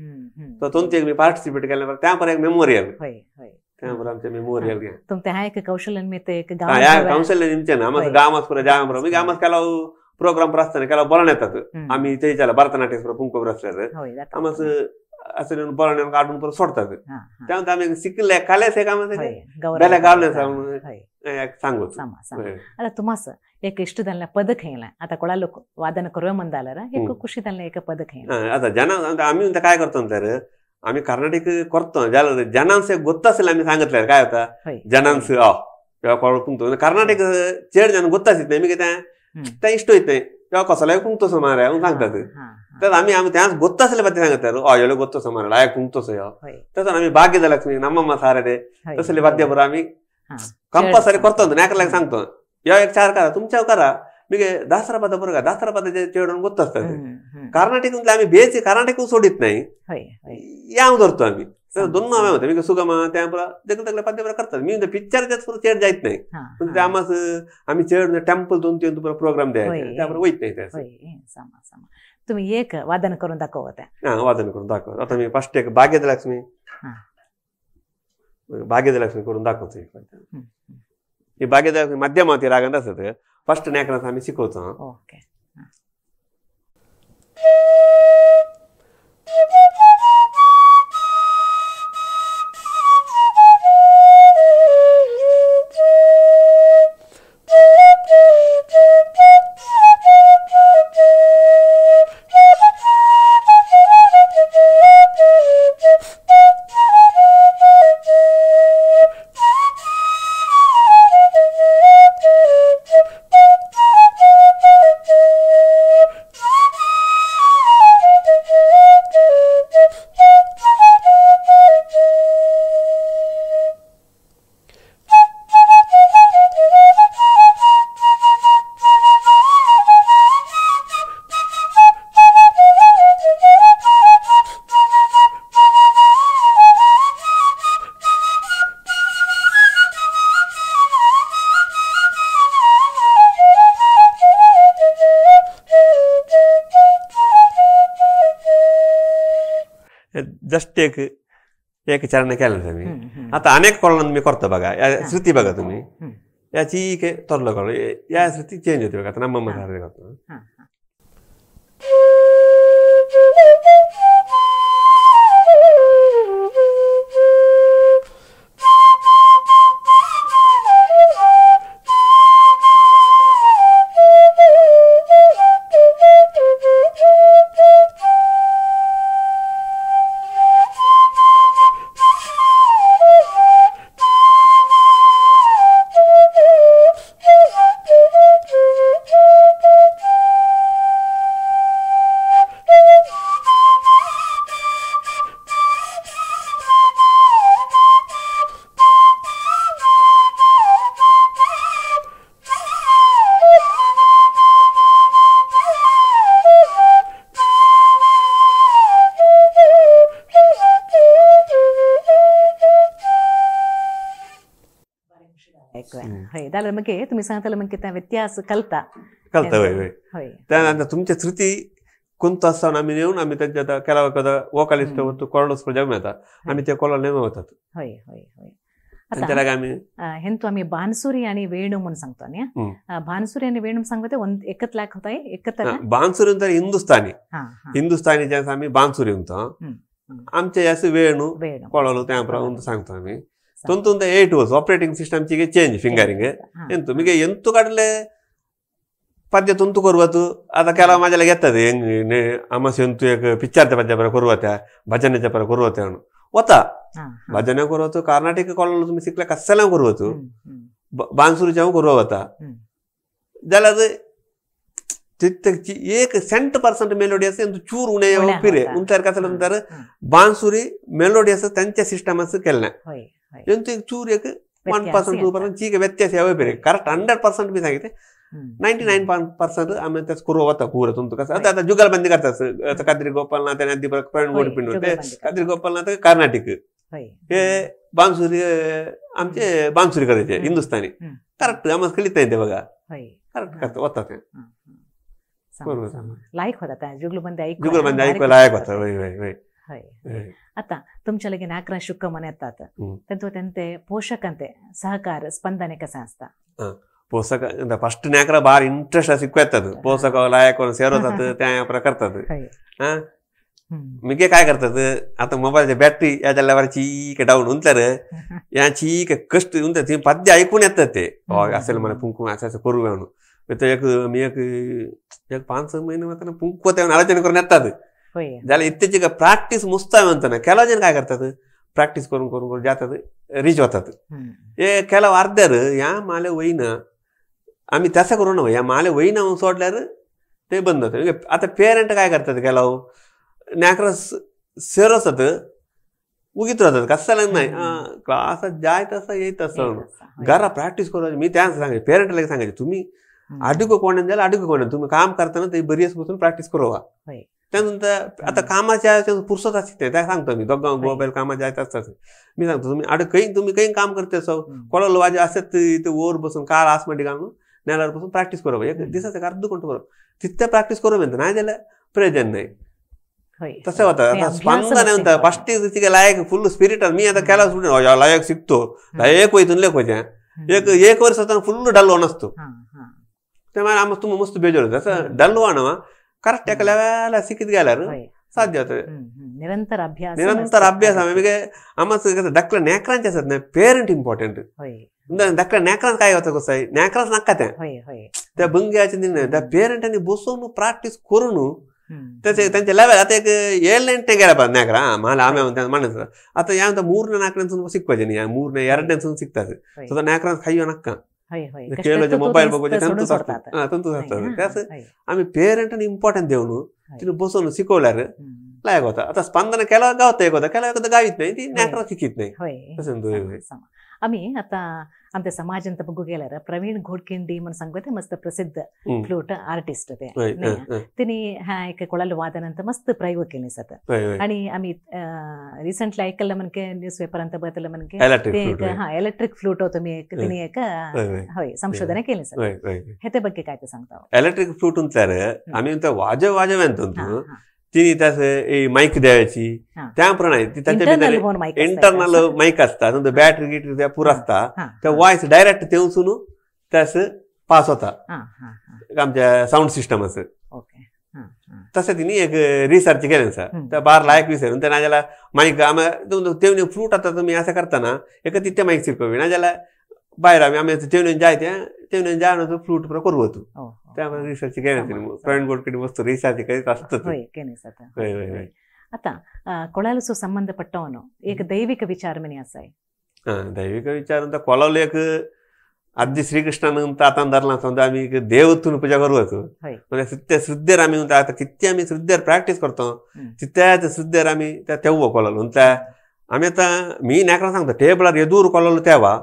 तो तुमचे एक मी पार्टिसिपेट केले त्या पर एक मेमोरियल त्या आमचे मेमोरियल तुमचे हा एक कौशल्य मी ते एक कौशल्य निमचे ना आमचं गामास पुरा जाम मी गामास केला प्रोग्राम असताना केला बोलावून येतात आम्ही ते विचारलं भरतनाट्य पुंको असल्याचं आमचं असं बोलावून काढून परत सोडतात. त्यानंतर आम्ही शिकले कलेच एक आमचं बेले गावले सांगू. आता तुम्हाला एक इष्ट जाल्लें पदक येयलें आतां कोळालो वादन करूया म्हणदाल्यार एक खुशी जाल्लें एक पदक येयलें. आतां जना आमी काय करतो तर आम्ही कर्नाटक करतो जाल्यार जनांस गोत्तासले आमी सांगितल्यार काय जाता जनांस कोळ पुंगतो कर्नाटक चड जन गोत्तास नाही मी कितें तें इश्ट वयता तेव्हा कसलोय पुंगतो मारे म्हणून सांगतात. तर आम्ही आमी त्याच गोत्तासले पत्ते सांगतात अ यो गोत्तोसो मारे लायक पुंगतोसो यो. तसं आमी भाग्यलक्ष्मी नम्मम्मा सारे ते तसले वाद्य बरोबर आमी कंपल्सरी करतो नाकल्याक सांगतो यो एक चार करा तुमच्या करा मी दासरा पद बरोबर दासरा पद चेडून गोत्त असतात. कर्नाटकांतले आम्ही बेच कर्नाटक सोडित नाही याव धरतो आम्ही दोन आम्ही होते मी सुगमा त्या देखील पद्य बरोबर करतात. मी पिक्चर त्याच चेड जायत नाही पण ते आम्हाला आम्ही चेड टेम्पल 2-3 प्रोग्राम द्यायचे त्याबरोबर वयत नाही त्याचं. तुम्ही एक वादन करून दाखवता. हा वादन करून दाखवत आता मी फर्स्ट एक भाग्यलक्ष्मी भाग्यलक्ष्मी करून दाखवतो. ही भाग्यलक्ष्मी मध्यमावती रागांत असत फर्स्ट नेकरांत आम्ही शिकवतो. ओके. जस्ट एक एक चरण केलं मी आता अनेक कॉलन मी करतो बघा या श्रुती बघा तुम्ही याची तरलो कॉल या श्रुती चेंज होते बघा आता नम्मम्मा सारखे करतो. हय जाल्यार मागीर तुमी सांगताले मागीर त्या व्यत्यास कळता कळता. हय हय त्यानंतर तुमच्या श्रुती कोणतो आसता आमी नेवन आमी त्यांच्या आतां केला वोकलिस्ट कोरडोस जम येता आमी ते कोला नेम वतात. हय हय हय. हेंतु आम्ही बांसुरी आणि वेणू म्हणून सांगतो न्ही. बांसुरी आणि वेणू सांगतो ते ಒಂದು एकच लाख होता एकच. बांसुरी म्हणतात हिंदुस्तानी, हिंदुस्तानी ज्यास आम्ही बांसुरी म्हणतो, आमचे जास्त वेणू कोळलो त्या सांगतो आम्ही. तोंतून 8 वर्स ऑपरेटिंग सिस्टमची चेंज फिंगरिंग ಎಂತು ಮಿಗೆ ಎಂತು ಕಡಲೆ ಪದ್ಯ ತುಂತು ಕೊರುವತ್ತು आता ಕೆಲವು ಮಜೆಲ್ಲ ಗೆತ್ತದೆ ಹೆಂಗ್ ಅಮಸ್ ಎಂತು ಏಕ ಪಿಕ್ಚರ್ ಪದ್ಯ ಪರ ಕೊರುವತ್ತೆ ಭಜನೆ ಪರ ಕೊರುವತ್ತೆ ಅವನು ಒತ್ತ ಭಜನೆ ಕೊರುವತ್ತು ಕರ್ನಾಟಕ ಕೊಳಲು तुम्ही ಸಿಕ್ಲೆ ಕಸ್ಸೆಲ್ಲ ಕೊರುವತ್ತು बांसुरी चाव ಕೊರುವತ್ತ जाल्यार एक सेंट पर्सेंट मेलोडी आसा ಎಂತು चूर उणे पिरे उंतर कसले म्हणटार बांसुरी मेलोडी आसा त्यांच्या सिस्टम आसा केल्लें ಎಂತು एक चूर एक 1% 2% चीक व्यत्यास यावे बेरे करेक्ट 100% बी सांगितले 99% आम्ही त्याच करू होता पूरा तुमचं कसं आता आता जुगलबंदी करतात. काद्री गोपालनाथ आणि प्रवीण गोडपिंड होते, काद्री गोपालनाथ कर्नाटक हे बांसुरी आमचे बांसुरी करायचे हिंदुस्थानी करेक्ट आम्हाला कळत नाही ते बघा करेक्ट करतात होता ते लायक होता जुगलबंदी ऐक जुगलबंदी ऐकायला लायक होता. वय वय वय. आता तुमच्या लगीन 11 शुक्क मन येतात तेंतु तेंते पोषकांते सहकार स्पंदने कसं असता? पोषक फस्ट न्याकरा बार इंट्रेस्ट शिकवतात पोषक लायक सेरवतात त्या करतात. हा मिगे काय करतात आता मोबाईलची बॅटरी या लेवर चीक डाऊन उंतल्यार या चीक कष्ट उंतर ती पद्य ऐकून येतात ते असेल मला पुंकू असं असं करू म्हणून एक मी एक एक 5-6 महिने मात्र पुंकू ते आलोचना करून येतात. जाल्यार इत्तेची प्रॅक्टीस मुस्ता म्हणताना ಕೆಲವು जण काय करतात प्रॅक्टीस करून करून करून जातात रीच होतात. हे ಕೆಲವು अर्ध्यार या माले वयना आम्ही तसं करू ना या माले वयना म्हणून सोडल्यार ते बंद होते. आता पेरेंट काय करतात ಕೆಲವು न्याकरा सेरसत उगीत राहतात कसं नाही क्लास जाय तसं येत तसं घरा प्रॅक्टीस करू. मी त्या सांगायचे पेरेंटला सांगायचे तुम्ही अडुको कोण जाल्यार अडुको कोण तुम्ही काम करताना ते बरी बसून प्रॅक्टीस करू. त्यानंतर आता कामाच्या पुरसत असते त्या सांगतो मी दोघां मोबाईल कामात जायत असतात मी सांगतो तुम्ही आड काही तुम्ही काही काम करते असो कोणाला वाजे असत इथे वर बसून काळ आसमाटी घालून नेल्यावर बसून प्रॅक्टीस करू एक दिसाचं अर्ध कोणतं करू तिथे प्रॅक्टीस करू म्हणतो नाही जाल्यार प्रयोजन नाही. तसं होतं आता स्पंदन म्हणतात फस्ट तिगे लायक फुल स्पिरिट. मी आता केला स्टुडंट लायक शिकतो लायक वयतून लेख एक एक वर्ष होता फुल डल नसतो त्यामुळे आम्हाला तुम्ही मस्त बेजोड तसं डल आणवा करेक्ट एका लेवल शिकत गेल्यार साध्य होतं. निरंतर अभ्यास निरंतर अभ्यास आम्ही आमचं कसं धाकल्या नेकरांचे असत नाही पेरेंट इम्पॉर्टंट. धाकल्या नेकरांत काय होतं कसं आहे नेकरांच नाका त्या त्या भंग्याचे निर्णय त्या पेरेंटांनी बसून प्रॅक्टीस करून त्याचे त्यांचे लेवल आता एक 7-8 गेला पाहिजे नेकरा मला आम्ही म्हणायचं आता या 3ನೇ 4ನೇ शिकवायचे नाही 3ನೇ 2ನೇ शिकतात स्वतः नेकरांत खाई नक्का केलोचे मोबाईल बघायचे तंतूच असतात तंतूच असतात. त्यास आम्ही पेरेंटांनी इम्पॉर्टंट देऊन तिने बसवून शिकवल्यार लायक होता. आता स्पंदन केलं गावता एक होता केलं एकदा गावीत नाही ती नेकरा शिकीत नाही तसं. आम्ही आता आमच्या समाजांत बघू गेल्यार प्रवीण घोडकिंडी म्हणून सांगू मस्त प्रसिद्ध फ्लूट आर्टिस्ट ते तिने हा एक कोळाल वादन मस्त प्रयोग केले जात. आणि आम्ही रिसेंटली ऐकलं म्हणजे न्यूज पेपर ಅಂತ बघितलं म्हणजे हा इलेक्ट्रिक फ्लूट होतो मी तिने एक होय संशोधन केले जात. हे ಬಗ್ಗೆ काय ते सांगता? इलेक्ट्रिक फ्लूट म्हटल्यार आम्ही वाजव वाजव म्हणतो तिने त्यास माईक द्यायची त्याप्रमाणे त्याच्या इंटरनल माईक असता बॅटरी गिटरी त्या पुरा असता त्या वॉइस डायरेक्ट तेवसून त्यास पास होता आमच्या साऊंड सिस्टम असं. तसं तिने एक रिसर्च केलं सर त्या बार लायक विसरून त्या नाजाला माईक आम्ही तेवणे फ्लूट आता तुम्ही असं करताना एक तिथे माईक शिकवी ना ज्याला बाहेर आम्ही आम्ही तेवणे जाय त्या तेवणे जाय फ्लूट पुरा करू होतो. त्यामुळे रिसर्च केलं प्रवीण गोडकिंडी वस्तू रिसर्च करीत असतात. आता कोळालसो संबंधपट्टवनो एक दैविक विचार म्हणे असा आहे. दैविक विचार म्हणता कोळाल एक आधी श्रीकृष्णान तातान धरला समजा आम्ही देवतून पूजा करू होतो म्हणजे त्या श्रद्धेर आम्ही म्हणतो आता किती आम्ही श्रद्धेर प्रॅक्टीस करतो तिथ्याच श्रद्धेर आम्ही त्या तेव्हा कोळालो म्हणता आम्ही आता मी नेकरा सांगतो टेबलार येदूर कोळालो तेव्हा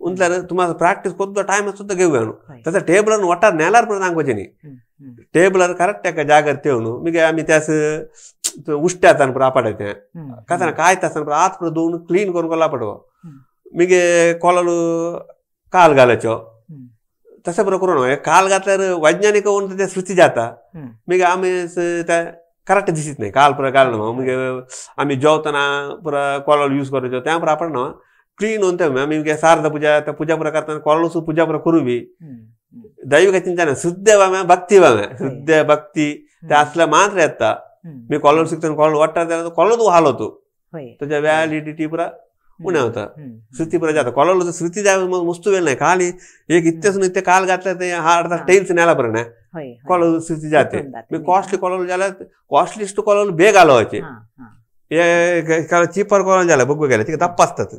म्हटल्यार तुम्हाला प्रॅक्टीस कोणतो टायम सुद्धा घेऊया तसं टेबलार वटार नेल्यार पण सांगपाचें न्ही टेबलार करेक्ट एका जाग्यार तेवन मागीर आमी त्यास उश्ट्या आतान पुरो आपडायचें कसा काय तासान पुरो आत पुरो धुवन क्लीन करून कोला पडवो मागीर कोलालो काल घालायचो तशें पुरो करून काल घातल्यार वैज्ञानिक म्हणटा ते श्रुती जाता मागीर आमी त्या करेक्ट दिसीत नाही काल पुरो घालना मागीर आमी जेवतना पुरो कोलालो यूज करायचो त्या पुरो आपण न्हू क्लीन होऊन ते आम्ही शारदा पूजा त्या पूजा पुरा करताना कोळलो पूजा पुरा करू बी दैविक चिंतन शुद्ध बाम्या भक्ती बाम्या शुद्ध भक्ती ते असल्या मात्र येता मी कॉलर शिकतो कॉलर वाटतात कॉलर तू हाल होतो त्याच्या व्हॅलिडिटी पुरा उण्या होता श्रुती पुरा जाता कॉलर श्रुती जाय मस्त वेळ नाही खाली एक इत्तेसून इथे काल घातला ते हा अर्धा टेल्स न्यायला बरं नाही कॉलर श्रुती जाते मी कॉस्टली कॉलर झाला कॉस्टलीस्ट कॉलर बेग आलो व्हायचे हे चीपर कॉलर झाला बघू गेले तिकडे दप्प असतात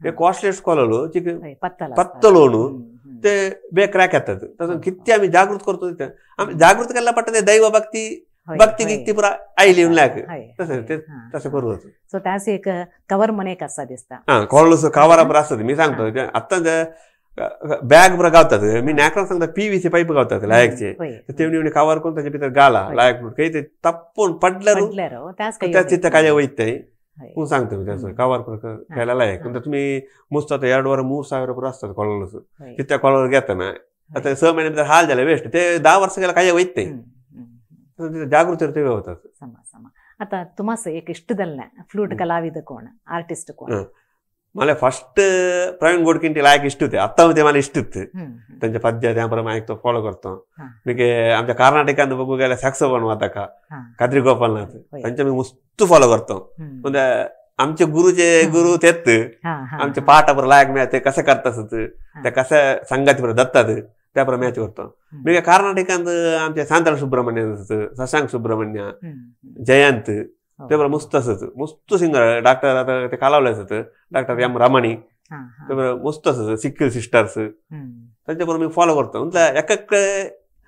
हे कॉस्टलीस्ट कॉलर पत्तलोणू ते बे क्रॅक येतात तसं किती आम्ही जागृत करतो तिथे आम्ही जागृत केला पडतं ते दैव भक्ती भक्ती गिक्ती पुरा आयली लायक तसं ते तसं करू होतं. सो त्यास एक कवर म्हण एक आसा दिसता. हा कॉलर कवरा पुरा असतात मी सांगतो आत्ता बॅग पुरा गावतात मी नाकरा सांगता पीव्हीसी पाईप गावतात लायकचे तेवढी कवर करून त्याच्या भितर गाला लायक काही ते तप्पून पडल्यार त्या तिथं काय वैत नाही म्हणून सांगतो मी त्याचं कवर खायला लायक. तुम्ही मुसतात 2 वर 3,000 पुरा असतात कॉलर तिथं कॉलर घेताना आता 6 महिने भितर हाल झाले वेस्ट ते 10 वर्ष गेला काय वैत नाही जागृत होतात. आता तुम्हाला एक इष्टदल्ले फ्लूट कलाविद कोण आर्टिस्ट कोण? मला फर्स्ट प्रवीण गोडकिंटी लायक इष्ट होते आता ते मला इष्ट होते त्यांच्या पद्य त्याप्रमाणे ऐकतो फॉलो करतो. मी आमच्या कर्नाटकात बघू गेल्या सॅक्सोफोन वादका काद्री गोपालनाथ त्यांच्या मी मस्त फॉलो करतो. म्हणजे आमचे गुरुचे गुरु तेच आमच्या पाठावर लायक मिळते कसं करतात त्या कसं संगाती दत्तात त्याप्रमाणे मॅच करतो. मी कर्नाटकात आमच्या शांताल सुब्रमण्य शशांक सुब्रमण्य जयंत ते बरं मस्त असत मस्त सिंगर डॉक्टर आता ते कालावले असत डॉक्टर एम रमणी ते बरं मस्त असत सिक्किल सिस्टर्स त्यांच्याबरोबर मी फॉलो करतो. म्हणजे एक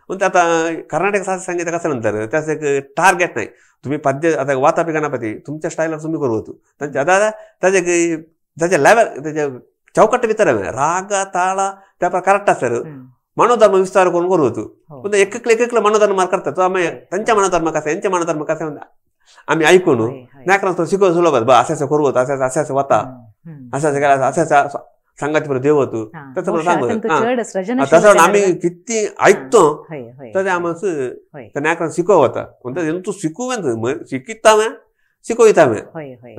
म्हणजे आता कर्नाटक शास्त्रीय संगीत कसं नंतर त्याचं एक टार्गेट नाही तुम्ही पद्य आता वातापी गणपती तुमच्या स्टाईलवर तुम्ही करू होतो त्यांच्या आता त्याचे त्याच्या लेवल त्याच्या चौकट भितर राग ताळा त्या करेक्ट असतात मनोधर्म विस्तार करून करू होतो. पण एक एक मनोधर्म करतात आम्ही त्यांच्या मनोधर्म कसा यांच्या मनोधर्म कसा आम्ही ऐकून नाकरा शिकवून सुलभ बा असं असं करू होतं असं असं असं होता असं असं केला असं सांगायचं देव होतो तसं सांगतो. तसं आम्ही किती ऐकतो तर आम्हाला नाकरा शिकव होता म्हणजे तू शिकू शिकिता शिकवता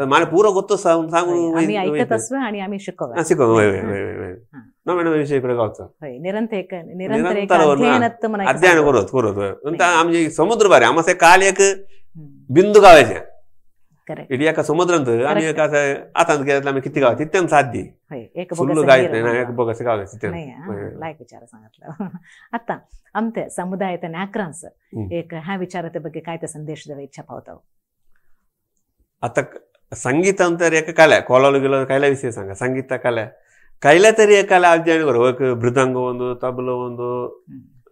मला पुरं गोत सांगून शिकव नवे नवे विषय गावचा निरंतर अध्ययन करत करत आमची समुद्र बारे आम्हाला काल एक बिंदू गावायचे इडी एका समुद्रांत आम्ही एक आता आम्ही किती गाव तिथं साध्य गायत नाही एक बघ गाव लायक विचार सांगितलं. आता आमच्या समुदायात नाकरांस एक ह्या विचाराच्या ಬಗ್ಗೆ काय ते संदेश देवा इच्छा पावता? आता संगीत अंतर एक कला कोलाಲು गेलो ಕೈಲ ವಿಷಯ सांगा ಸಂಗೀತ ಕಲೆ ಕೈಲ ತರಿ ಕಲೆ ಅಧ್ಯಯನ ಕರು ಮೃದಂಗ ಒಂದು ತಬಲ ಒಂದು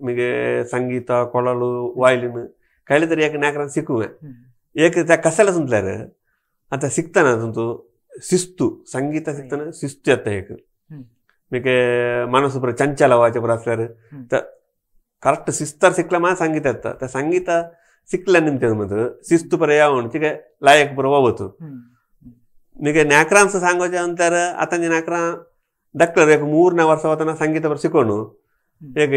ಮಿಗೆ ಸಂಗೀತ ಕೊಳಲು ವಾಯ್ಲಿನ್ ಕೈಲ ತರಿ ಯಾಕೆ ನಾಕರ ಸಿಕ್ಕುವೆ ಏಕ ಕಸಲ ಸುಂತ್ಲಾರ ಅಂತ ಸಿಕ್ತಾನ ಅದಂತೂ ಶಿಸ್ತು ಸಂಗೀತ ಸಿಕ್ತಾನ ಶಿಸ್ತು ಎತ್ತ ಏಕ ಮಿಗೆ ಮನಸ್ಸು ಪುರ ಚಂಚಲ ವಾಚ ಪುರ असल्यार ಕರೆಕ್ಟ್ ಶಿಸ್ತಾರ ಸಿಕ್ಲ ಮಾ ಸಂಗೀತ ಎತ್ತ ಸಂಗೀತ ಸಿಕ್ಲ ನಿಮ್ತೆ ಮत ಶಿಸ್ತು ಪರ ಯಾವ तिके लायक पुरो वतो निगे नाकरांस सांगोचे अंतर आतांचे नाकरां डॉक्टर एक 3ನೇ ವರ್ಷ ಹೋತನ ಸಂಗೀತ ಪರ ಶಿಕೋಣು एक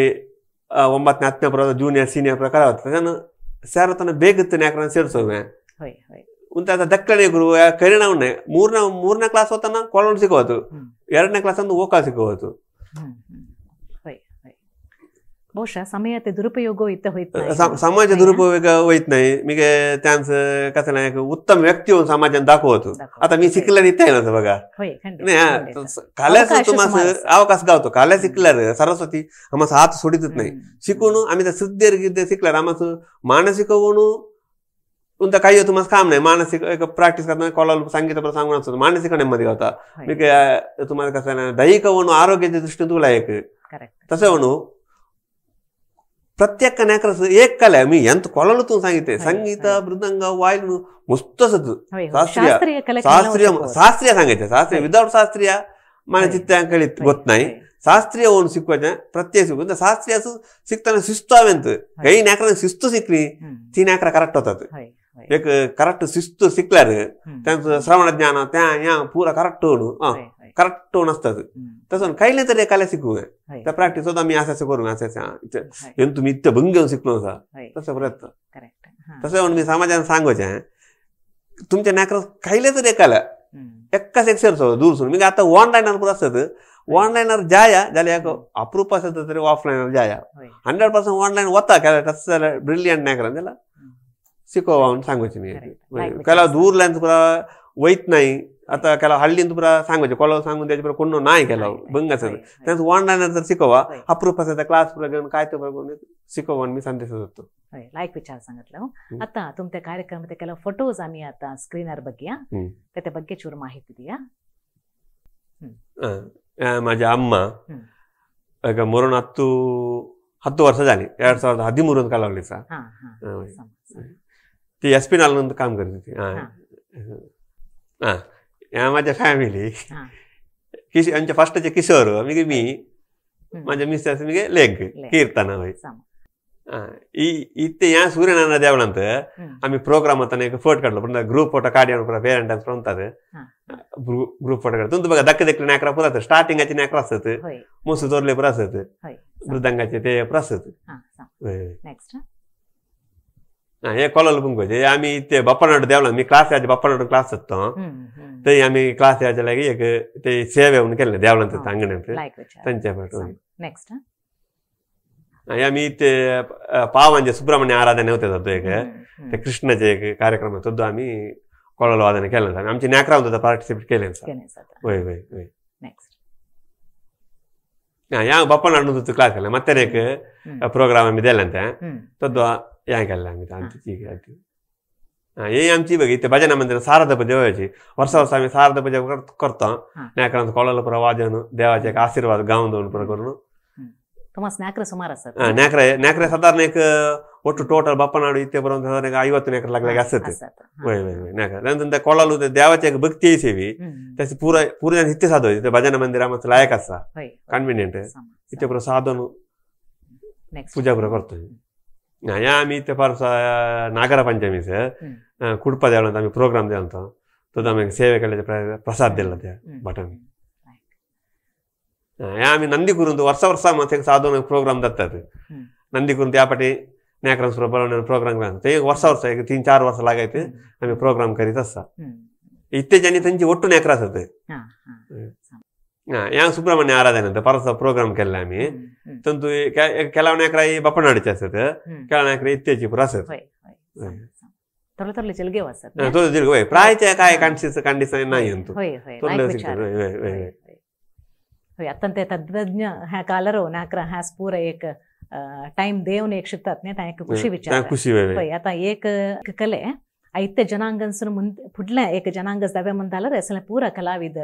9ನೇ 10ನೇ ಪರ ಜೂನಿಯರ್ ಸೀನಿಯರ್ ಪ್ರಕಾರ ಹೋಗ್ತದೆ ಸರ್ ತನ ಬೇಗ ನಾಕರಾನ್ ಸೇರಿಸೋವೆ ಉಂತ आता ದಕ್ಕಣೆ ಗುರು ಕರಿಣ ಉಣ್ಣೆ 3ನೇ ಕ್ಲಾಸ್ ಹೋತನ ಕೊಳಲು ಸಿಗೋದು 2ನೇ ಕ್ಲಾಸ್ ಅಂದು ಓಕಾ ಸಿಗೋದು. ಬಹುಶಃ ಸಮಯತೆ ದುರುಪಯೋಗ ಇತ್ತ ಹೋಯ್ತು समाज दुरुपयोग होत नाही मी त्यांचं कसं नाही उत्तम व्यक्ती होऊन समाजात दाखवतो. आता मी शिकलं नाही ना बघा नाही काल्याच तुम्हाला अवकाश गावतो काल्या शिकल्यार सरस्वती आम्हाला हात सोडितच नाही शिकून आम्ही त्या सिद्धेर गिद्दे शिकल्यार आम्हाला मानसिक होऊन तुमचा काही तुम्हाला काम नाही मानसिक एक प्रॅक्टिस करताना कॉलर संगीत सांगून असतो मानसिक नेमदी गावता मी तुम्हाला कसं नाही दैहिक होऊन आरोग्याच्या दृष्टीने तुला एक तसं म्हणून प्रत्येक नाकरस एक कला मी ಎಂತ ಕೊಳಲು सांगितले संगीत मृदंग वायलिन मस्त असत शास्त्रीय शास्त्रीय शास्त्रीय सांगायचे शास्त्रीय विदाउट शास्त्रीय मला चित्तांकडे होत नाही शास्त्रीय होऊन शिकवायचे प्रत्येक शिकून शास्त्रीय शिकताना शिस्त हवेंत काही नाकरांना शिस्त शिकली ती नाकरा करेक्ट होतात एक करेक्ट शिस्त शिकल्यार त्यांचं श्रवण ज्ञान त्या या पुरा करेक्ट होऊन करेक्ट होऊन असतात तसं काही नाही तरी एकाला शिकू त्या प्रॅक्टिस होता मी असं असं करून असं असं तुम्ही इतकं भंग घेऊन शिकलो असा तसं प्रयत्न तसं म्हणून मी समाजाने सांगायचे तुमच्या नाकरा खायला तरी एकाला एकाच एक सेर दूर सून मी आता ऑनलायनार पुरो आसत ऑनलायनार जाया जाल्यार अप्रूप आसत तरी ऑफलायनार जाया 100% ऑनलायन वता केल्यार तशें जाल्यार ब्रिलियंट नायकरान जाल्यार शिकोवा म्हणून सांगूचे मी केल्यार दूरल्यान पुरा वयत नाही आता केला हल्लीन पुरा सांगूचे कोलो सांगून त्याचे पुरा कोण नाही केला भंग आसत तेन्ना ऑनलायनार जर शिकोवा अप्रूप आसत क्लास पुरा घेवन काय ते पुरा शिकोवा मी संदेश जातो. लायक विचार सांगितलं. आता तुमच्या कार्यक्रमात ಕೆಲವು फोटोज आम्ही आता स्क्रीनर बघूया, त्याच्या ಬಗ್ಗೆ चूर माहिती दिया. माझ्या अम्मा ಈಗ ಮರಣ 10 ವರ್ಷ झाली 2013 कालावलीचा ती एस पी नाल काम करत होती. हां माझ्या फॅमिली आमच्या फर्स्टचे किशोर मी मी माझ्या मिसेस मी लेग कीर्तना होय. इथे या सूर्यनारायण देवळांत आम्ही प्रोग्राम होता एक फोटो काढलो पण ग्रुप फोटो काढ पेरेंट्स म्हणतात ग्रुप फोटो काढ तुमचं बघा धक्के धक्के नाकरा पुरा स्टार्टिंगाचे नाकरा असत मोसू चोरले पुरा असत मृदंगाचे ते पुरा असत. हे कोलाल पुंगोचे आम्ही ते बाप्पानाडू देवळांत मी क्लास याचे बाप्पानाडू क्लास जातो ते आम्ही क्लास याचे लागी एक ते सेवे म्हणून केले देवळांत अंगणात त्यांच्या फोटो. नेक्स्ट आम्ही ते पावांचे सुब्रमण्य आराधने होते जातो एक ते कृष्णाचे एक कार्यक्रम होतो आम्ही कोळल वादने केलं आमचे नाकरा होता पार्टिसिपेट केले. होय होय होय. या बाप्पानाडू क्लास केला ಮತ್ತೆ एक प्रोग्राम आम्ही दिला तद् या केला आम्ही आमची हे आमची बघ इथे भजन मंदिर शारदा पूजा व्हायची वर्ष वर्ष आम्ही शारदा पूजा करतो नाकरांचं कोळल पुरा वाजन देवाचे एक आशीर्वाद गाऊन दोन पुरा करून तुम्हाला नाकरे सुमार असत नाकरे नाकरे साधारण एक ಒಟ್ಟು ಟೋಟಲ್ ಬಪ್ಪನಾಡು ಇತ್ತೆ ಬರೋದು ಸಾಧಾರಣ 50 नाकर लागले असत. होय होय होय नाकर नंतर कोळालू देवाचे एक भक्ती सेवी त्याचे पुरा पुरा इथे साधो इथे भजन मंदिरामध्ये लायक असा कन्व्हिनियंट इथे पुरा साधन पूजा पुरा करतो. या आम्ही इथे फार नागरा पंचमीचं कुडपा देवळांत आम्ही प्रोग्राम दिला तो आम्ही सेवे केल्याचे प्रसाद दिला त्या भटांनी. या आम्ही नंदी करून वर्ष वर्ष मग साधन प्रोग्राम जातात नंदी करून त्यापाठी नाकरांस प्रोग्राम ते वर्ष वर्ष एक 3-4 वर्ष लागायचे आम्ही प्रोग्राम करीत असता इत्तेच्यानी त्यांची ಒಟ್ಟು नाकरा असत. या सुब्रमण्य आराधने परस प्रोग्राम केला आम्ही तंतु ಕೆಲವು नाकरा बप्पनाडचे असत ಕೆಲವು नाकरा इत्तेची पुरा असत. थोडे थोडे चिलगे असत थोडे चिलगे होय प्रायचे काय कांडीस कांडीस नाही अंतु होय. अत्यंत तज्ञ ह्या कालरो नाकरा ह्यास पुरा एक टाइम देऊन एक शिकतात नाही एक खुशी विचार खुशी होय. आता एक कले ಐತೆ ಜನಾಂಗನ್ಸು ಮುಂದೆ फुडल्या एक जनांग दाव्या म्हणताला असं पुरा कलाविद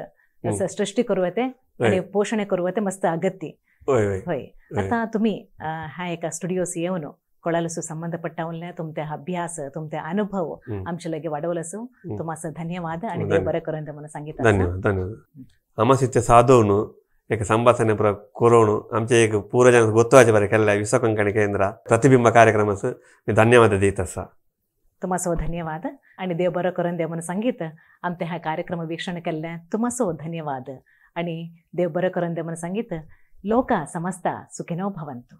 सृष्टी करूवते आणि पोषणे करूवते मस्त अगत्य होय. आता तुम्ही ह्या एका स्टुडिओस येऊन कोळालसू संबंधपट्टावल्या तुमचे अभ्यास तुमचे अनुभव आमच्या लगे वाढवलसू तुम्हाला धन्यवाद आणि देव बरं करून मला सांगितलं. धन्यवाद धन्यवाद. आम्हाला साधवणू एक संभाषणे पुरा कोरोणू आमचे एक पूर्वजांना गोत्वाचे बरे केलेल्या विश्वकंकणी केंद्र प्रतिबिंब कार्यक्रमाचं मी धन्यवाद देत असा. तुम्हाला धन्यवाद आणि देव बरं करून देव म्हणून सांगितलं आमच्या ह्या कार्यक्रम वीक्षण केल्या तुम्हाला धन्यवाद आणि देव बरं करून देव म्हणून सांगितलं. लोका समस्ता सुखिनो भवन्तु.